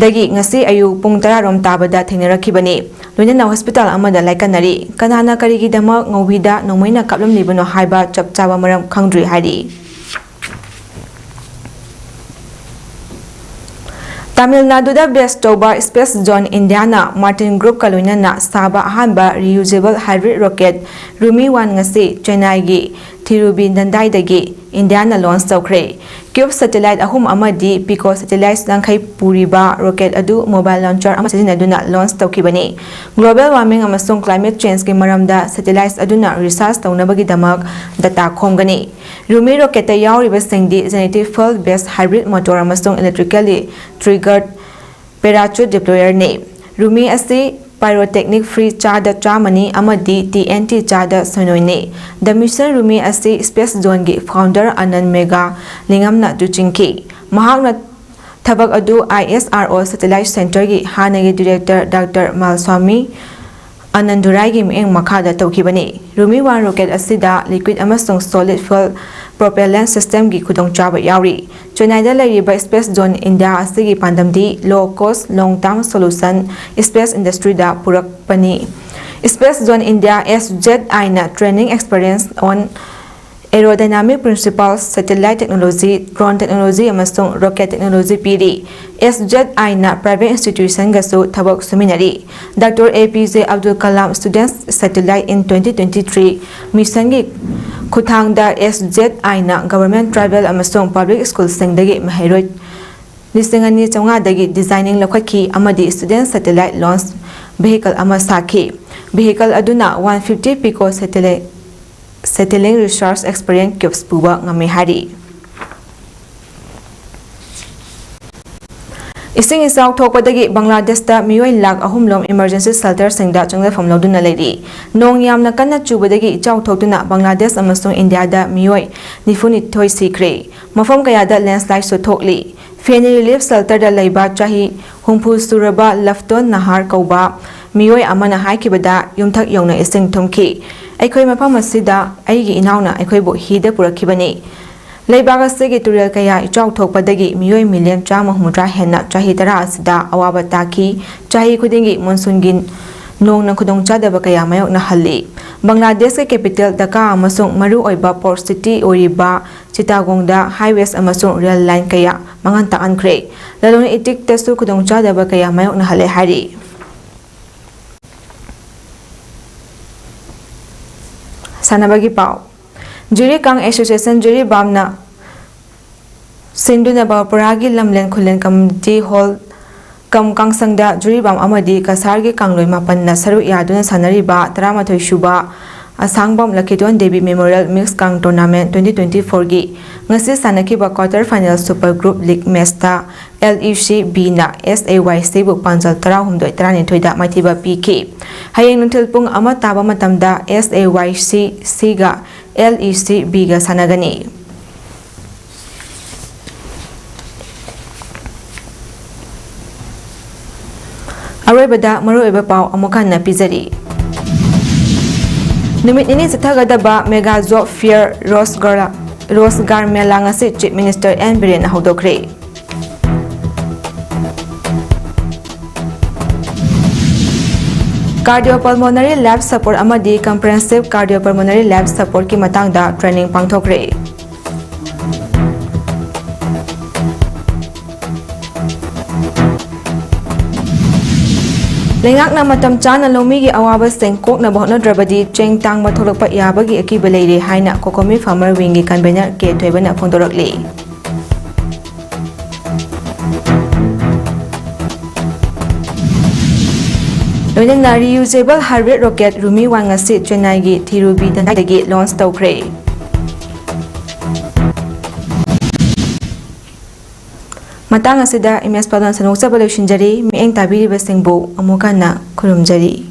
ꯗꯒꯤ ꯉꯁꯤ ꯑꯌꯨꯛ ꯄꯨꯡ ꯇꯔꯥ ꯔꯣꯝ ꯇꯥꯕꯗ ꯊꯦꯡꯅꯔꯛꯈꯤꯕꯅꯤ꯫ ꯂꯣꯏꯅꯅ ꯍꯣꯁꯄꯤꯇꯥꯜ ꯑꯃꯗ ꯂꯥꯏꯀꯠꯅꯔꯤ꯫ ꯀꯅꯥꯅ ꯀꯔꯤꯒꯤꯗꯃꯛ ꯉꯧꯕꯤꯗ ꯅꯣꯡꯃꯩꯅ ꯀꯥꯞꯂꯝꯂꯤꯕꯅꯣ ꯍꯥꯏꯕ ꯆꯞ ꯆꯥꯕ ꯃꯔꯝ ꯈꯪꯗ꯭ꯔꯤ ꯍꯥꯏꯔꯤ꯫ ꯇꯥꯃꯤꯜ ꯅꯥꯗꯨꯗ ꯕꯦꯁ ꯇꯧꯕ ꯁ꯭ꯄꯦꯁ ꯖꯣꯟ ꯏꯟꯗꯤꯌꯥꯅ ꯃꯥꯔꯇꯤꯟ ꯒ꯭ꯔꯨꯞꯀ ꯂꯣꯏꯅꯅ ꯁꯥꯕ ꯑꯍꯥꯟꯕ reusable hybrid rocket ꯔꯨꯃꯤ ꯋꯥꯟ ꯉꯁꯤ ꯆꯦꯟꯅꯥꯏꯒꯤ ꯊꯤꯔꯨꯕꯤꯅꯟꯗꯥꯏꯗꯒꯤ ꯏꯟꯗꯤꯌꯥꯅ ꯂꯣꯟꯆ ꯇꯧꯈ꯭ꯔꯦ꯫ ꯀ꯭ꯌꯨꯕ ꯁꯦꯇꯦꯂꯥꯏꯠ ꯑꯍꯨꯝ ꯑꯃꯗꯤ ꯄꯤꯀꯣ ꯁꯦꯇꯦꯂꯥꯏꯠ ꯌꯥꯡꯈꯩ ꯄꯨꯔꯤꯕ ꯔꯣꯀꯦꯠ ꯑꯗꯨ ꯃꯣꯕꯥꯏꯜ ꯂꯣꯟꯆꯔ ꯑꯃ ꯁꯤꯖꯤꯟꯅꯗꯨꯅ ꯂꯣꯟꯆ ꯇꯧꯈꯤꯕꯅꯤ꯫ ꯒ꯭ꯂꯣꯕꯦꯜ ꯋꯥꯔꯃꯤꯡ ꯑꯃꯁꯨꯡ ꯀ꯭ꯂꯥꯏꯃꯦꯠ ꯆꯦꯟꯖꯀꯤ ꯃꯔꯝꯗ ꯁꯦꯇꯦꯂꯥꯏꯠꯁ ꯑꯗꯨꯅ ꯔꯤꯁꯔꯆ ꯇꯧꯅꯕꯒꯤꯗꯃꯛ ꯗꯇꯥ ꯈꯣꯝꯒꯅꯤ꯫ ꯔꯨꯃꯤ ꯔꯣꯀꯦꯠꯇ ꯌꯥꯎꯔꯤꯕꯁꯤꯡꯗꯤ ꯖꯦꯅꯦꯇꯤꯛ ꯐ꯭ꯌꯨꯑꯦꯜ ꯕꯦꯁ ꯍꯥꯏꯕ꯭ꯔꯤꯠ ꯃꯣꯇꯣꯔ ꯑꯃꯁꯨꯡ ꯏꯂꯦꯛꯇ꯭ꯔꯤꯀꯦꯜꯂꯤ ꯇ꯭ꯔꯤꯒꯔ ꯄꯦꯔꯥꯆꯨꯠ ꯗꯤꯄ꯭ꯂꯣꯌꯔꯅꯤ꯫ ꯔꯨꯃꯤ ꯑꯁꯤ ꯄꯥꯏꯔꯣꯇꯦꯛꯅꯤꯛ ꯐ꯭ꯔꯤ ꯆꯥꯗ ꯆꯥꯝꯃꯅꯤ ꯑꯃꯗꯤ ꯇꯤ ꯑꯦꯟ ꯇꯤ ꯆꯥꯗ ꯁꯣꯏꯅꯣꯏꯅꯤ꯫ The Mission ꯔꯨꯃꯤ ꯑꯁꯤ ꯁ꯭ꯄꯦꯁ ꯖꯣꯟꯒꯤ ꯐꯥꯎꯟꯗꯔ ꯑꯅꯟ ꯃꯦꯒꯥ ꯂꯤꯡꯉꯝꯅ ꯂꯨꯆꯤꯡꯈꯤ꯫ ꯃꯍꯥꯛꯅ ꯊꯕꯛ ꯑꯗꯨ ꯑꯥꯏ ꯑꯦꯁ ꯑꯥꯔ ꯑꯣ ꯁꯦꯇꯦꯂꯥꯏꯠ ꯁꯦꯟꯇꯔꯒꯤ ꯍꯥꯟꯅꯒꯤ ꯗꯤꯔꯦꯛꯇꯔ ꯗꯥꯛꯇꯔ ꯃꯥꯜꯁ꯭ꯋꯥꯃꯤ ꯑꯅꯟꯗꯨꯔꯥꯏꯒꯤ ꯃꯤꯠꯌꯦꯡ ꯃꯈꯥꯗ ꯇꯧꯈꯤꯕꯅꯤ꯫ ꯔꯨꯃꯤ ꯋꯥꯟ ꯔꯣꯀꯦꯠ ꯑꯁꯤꯗ ꯂꯤꯀ꯭ꯋꯤꯗ ꯑꯃꯁꯨꯡ ꯁꯣꯂꯤꯗ ꯐ꯭ꯌꯨꯑꯦꯜ ꯄ꯭ꯔꯣꯄꯦꯂꯦꯟ ꯁꯤꯁꯇꯦꯝꯒꯤ ꯈꯨꯗꯣꯡꯆꯥꯕ ꯌꯥꯎꯔꯤ꯫ ꯆꯦꯟꯅꯥꯏꯗ ꯂꯩꯔꯤꯕ ꯁ꯭ꯄꯦꯁ ꯖꯣꯟ ꯏꯟꯗꯤꯌꯥ ꯑꯁꯤꯒꯤ ꯄꯥꯟꯗꯝꯗꯤ ꯂꯣ ꯀꯣꯁ, ꯂꯣꯡ ꯇꯔꯝ ꯁꯣꯂꯨꯁꯟ ꯁ꯭ꯄꯦꯁ ꯏꯟꯗꯁꯇ꯭ꯔꯤꯗ ꯄꯨꯔꯛꯄꯅꯤ꯫ Space Zone India, S Z I ꯅ Training Experience on Aerodynamic Principles, Satellite Technology, Drone Technology ꯑꯃꯁꯨꯡ Rocket Technology ꯄꯤꯔꯤ꯫ S Z I ꯅ private institution ꯒꯁꯨ ꯊꯕꯛ ꯁꯨꯃꯤꯟꯅꯔꯤ꯫ Doctor A P J Abdul Kalam Students Satellite in twenty twenty-three mission ꯒꯤ ꯈꯨꯠꯊꯥꯡꯗ S Z I ꯅ government, tribal ꯑꯃꯁꯨꯡ public school ꯁꯤꯡꯗꯒꯤ ꯃꯍꯩꯔꯣꯏ ꯂꯤꯁꯤꯡ ꯑꯅꯤ ꯆꯥꯝꯃꯉꯥꯗꯒꯤ designing ꯂꯧꯈꯠꯈꯤ ꯑꯃꯗꯤ student satellite launch vehicle ꯑꯃ ꯁꯥꯈꯤ꯫ Vehicle ꯑꯗꯨꯅ one fifty pico satellite, satellite research experience cubes ꯄꯨꯕ ꯉꯝꯃꯤ ꯍꯥꯏꯔꯤ꯫ ꯏꯁꯤꯡ ꯏꯆꯥꯎ ꯊꯣꯛꯄꯗꯒꯤ ꯕꯪꯒ꯭ꯂꯥꯗꯦꯁꯇ ꯃꯤꯑꯣꯏ ꯂꯥꯈ ꯑꯍꯨꯝ ꯂꯣꯝ emergency shelter ꯁꯤꯡꯗ ꯆꯪꯖꯐꯝ ꯂꯧꯗꯨꯅ ꯂꯩꯔꯤ꯫ ꯅꯣꯡ ꯌꯥꯝꯅ ꯀꯟꯅ ꯆꯨꯕꯗꯒꯤ ꯏꯆꯥꯎ ꯊꯣꯛꯇꯨꯅ ꯕꯪꯒ꯭ꯂꯥꯗꯦꯁ ꯑꯃꯁꯨꯡ ꯏꯟꯗꯤꯌꯥꯗ ꯃꯤꯑꯣꯏ ꯅꯤꯐꯨꯅꯤꯊꯣꯏ ꯁꯤꯈ꯭ꯔꯦ꯫ ꯃꯐꯝ ꯀꯌꯥꯗ landslide ꯁꯨ ꯊꯣꯛꯂꯤ꯫ Feni relief shelter ꯗ ꯂꯩꯕ ꯆꯍꯤ ꯍꯨꯝꯐꯨ ꯁꯨꯔꯕ ꯂꯐꯇꯣꯟ ꯅꯍꯥꯔ ꯀꯧꯕ ꯃꯤꯑꯣꯏ ꯑꯃꯅ ꯍꯥꯏꯈꯤꯕꯗ, "ꯌꯨꯝꯊꯛ ꯌꯧꯅ ꯏꯁꯤꯡ ꯊꯨꯝꯈꯤ꯫ ꯑꯩꯈꯣꯏ ꯃꯐꯝ ꯑꯁꯤꯗ ꯑꯩꯒꯤ ꯏꯅꯥꯎꯅ ꯑꯩꯈꯣꯏꯕꯨ ꯍꯤꯗ ꯄꯨꯔꯛꯈꯤꯕꯅꯤ"꯫ ꯂꯩꯕꯥꯛ ꯑꯁꯤꯒꯤ ꯇꯨꯔꯦꯜ ꯀꯌꯥ ꯏꯆꯥꯎ ꯊꯣꯛꯄꯗꯒꯤ ꯃꯤꯑꯣꯏ ꯃꯤꯂꯤꯌꯟ ꯆꯥꯝꯃ ꯍꯨꯝꯐꯨꯇꯔꯥ ꯍꯦꯟꯅ ꯆꯍꯤ ꯇꯔꯥ ꯑꯁꯤꯗ ꯑꯋꯥꯕ ꯇꯥꯈꯤ꯫ ꯆꯍꯤ ꯈꯨꯗꯤꯡꯒꯤ ꯃꯣꯟꯁꯨꯟꯒꯤ ꯅꯣꯡꯅ ꯈꯨꯗꯣꯡꯆꯥꯗꯕ ꯀꯌꯥ ꯃꯥꯌꯣꯛꯅꯍꯜꯂꯤ꯫ ꯕꯪꯒ꯭ꯂꯥꯗꯦꯁꯀꯤ capital ꯙꯥꯀꯥ ꯑꯃꯁꯨꯡ ꯃꯔꯨꯑꯣꯏꯕ port city ꯑꯣꯏꯔꯤꯕ ꯆꯤꯇꯥꯒꯣꯡꯗ highways ꯑꯃꯁꯨꯡ rail line ꯀꯌꯥ ꯃꯥꯡꯍꯟ ꯇꯥꯛꯍꯟꯈ꯭ꯔꯦ꯫ ꯂꯂꯣꯟ ꯏꯇꯤꯛꯇꯁꯨ ꯈꯨꯗꯣꯡꯆꯥꯗꯕ ꯀꯌꯥ ꯃꯥꯌꯣꯛꯅꯍꯜꯂꯦ ꯍꯥꯏꯔꯤ꯫ ꯁꯥꯟꯅꯕꯒꯤ ꯄꯥꯎ꯫ ꯖꯤꯔꯤꯀꯥꯡ Association ꯖꯤꯔꯤꯕꯥꯝꯅ ꯁꯤꯟꯗꯨꯅ ꯕꯥꯄꯨꯔꯥꯒꯤ ꯂꯝꯂꯦꯟ ꯈꯨꯂꯦꯟ community hall ꯀꯝ ꯀꯥꯡꯁꯪꯗ ꯖꯤꯔꯤꯕꯥꯝ ꯑꯃꯗꯤ ꯀꯁꯥꯔꯒꯤ ꯀꯥꯡꯂꯣꯏ ꯃꯥꯄꯟꯅ ꯁꯔꯨꯛ ꯌꯥꯗꯨꯅ ꯁꯥꯟꯅꯔꯤꯕ ꯇꯔꯥꯃꯥꯊꯣꯏ ꯁꯨꯕ ꯑꯁꯥꯡꯕꯝ ꯂꯈꯤꯗꯣꯟ ꯗꯦꯕꯤ Memorial Mix ꯀꯥꯡ Tournament twenty twenty-four ꯒꯤ ꯉꯁꯤ ꯁꯥꯟꯅꯈꯤꯕ quarter final super group league match ꯇ L E C B ꯅ S A Y C ꯕꯨ ꯄꯥꯟꯖꯜ ꯇꯔꯥꯍꯨꯝꯗꯣꯏ ꯇꯔꯥꯅꯤꯊꯣꯏꯗ ꯃꯥꯏꯊꯤꯕ ꯄꯤꯈꯤ꯫ ꯍꯌꯦꯡ ꯅꯨꯡꯊꯤꯜ ꯄꯨꯡ ꯑꯃ ꯇꯥꯕ ꯃꯇꯝꯗ S A Y C C ꯒ L E C B ꯒ ꯁꯥꯟꯅꯒꯅꯤ꯫ ꯑꯔꯣꯏꯕꯗ ꯃꯔꯨꯑꯣꯏꯕ ꯄꯥꯎ ꯑꯃꯨꯛ ꯍꯟꯅ ꯄꯤꯖꯔꯤ꯫ ꯅꯨꯃꯤꯠ ꯅꯤꯅꯤ ꯆꯠꯊꯒꯗꯕ Mega Job Fair ꯔꯣꯖꯒꯥꯔ, ꯔꯣꯖꯒꯥꯔ ꯃꯦꯂꯥ ꯉꯁꯤ Chief Minister N ꯕꯤꯔꯦꯟꯅ ꯍꯧꯗꯣꯛꯈ꯭ꯔꯦ꯫ Cardiopulmonary Life Support ꯑꯃꯗꯤ Comprehensive Cardiopulmonary Life Supportꯀꯤ ꯃꯇꯥꯡꯗ training ꯄꯥꯡꯊꯣꯛꯈ꯭ꯔꯦ꯫ ꯂꯩꯉꯥꯛꯅ ꯃꯇꯝ ꯆꯥꯅ ꯂꯧꯃꯤꯒꯤ ꯑꯋꯥꯕꯁꯤꯡ ꯀꯣꯛꯅꯕ ꯍꯣꯠꯅꯗ꯭ꯔꯕꯗꯤ ꯆꯦꯡ ꯇꯥꯡꯕ ꯊꯣꯛꯂꯛꯄ ꯌꯥꯕꯒꯤ ꯑꯀꯤꯕ ꯂꯩꯔꯦ ꯍꯥꯏꯅ COCOMI Farmer Wingꯒꯤ convener ꯀꯦ ꯊꯣꯏꯕꯅ ꯐꯣꯡꯗꯣꯔꯛꯂꯤ꯫ ꯂꯣꯏꯅꯅ reusable hybrid rocket Rumi one ꯉꯁꯤ ꯆꯦꯟꯅꯥꯏꯒꯤ ꯊꯤꯔꯨꯕꯤ ꯇꯟꯗꯥꯏꯗꯒꯤ launch ꯇꯧꯈ꯭ꯔꯦ꯫ ꯃꯇꯥꯡ ꯑꯁꯤꯗ ꯏꯃꯦꯖ ꯄꯥꯎꯗꯝ ꯁꯟꯗꯣꯛꯆꯕ ꯂꯣꯏꯁꯤꯟꯖꯔꯤ꯫ ꯃꯤꯠꯌꯦꯡ ꯇꯥꯕꯤꯔꯤꯕꯁꯤꯡꯕꯨ ꯑꯃꯨꯛ ꯍꯟꯅ ꯈꯨꯔꯨꯝꯖꯔꯤ꯫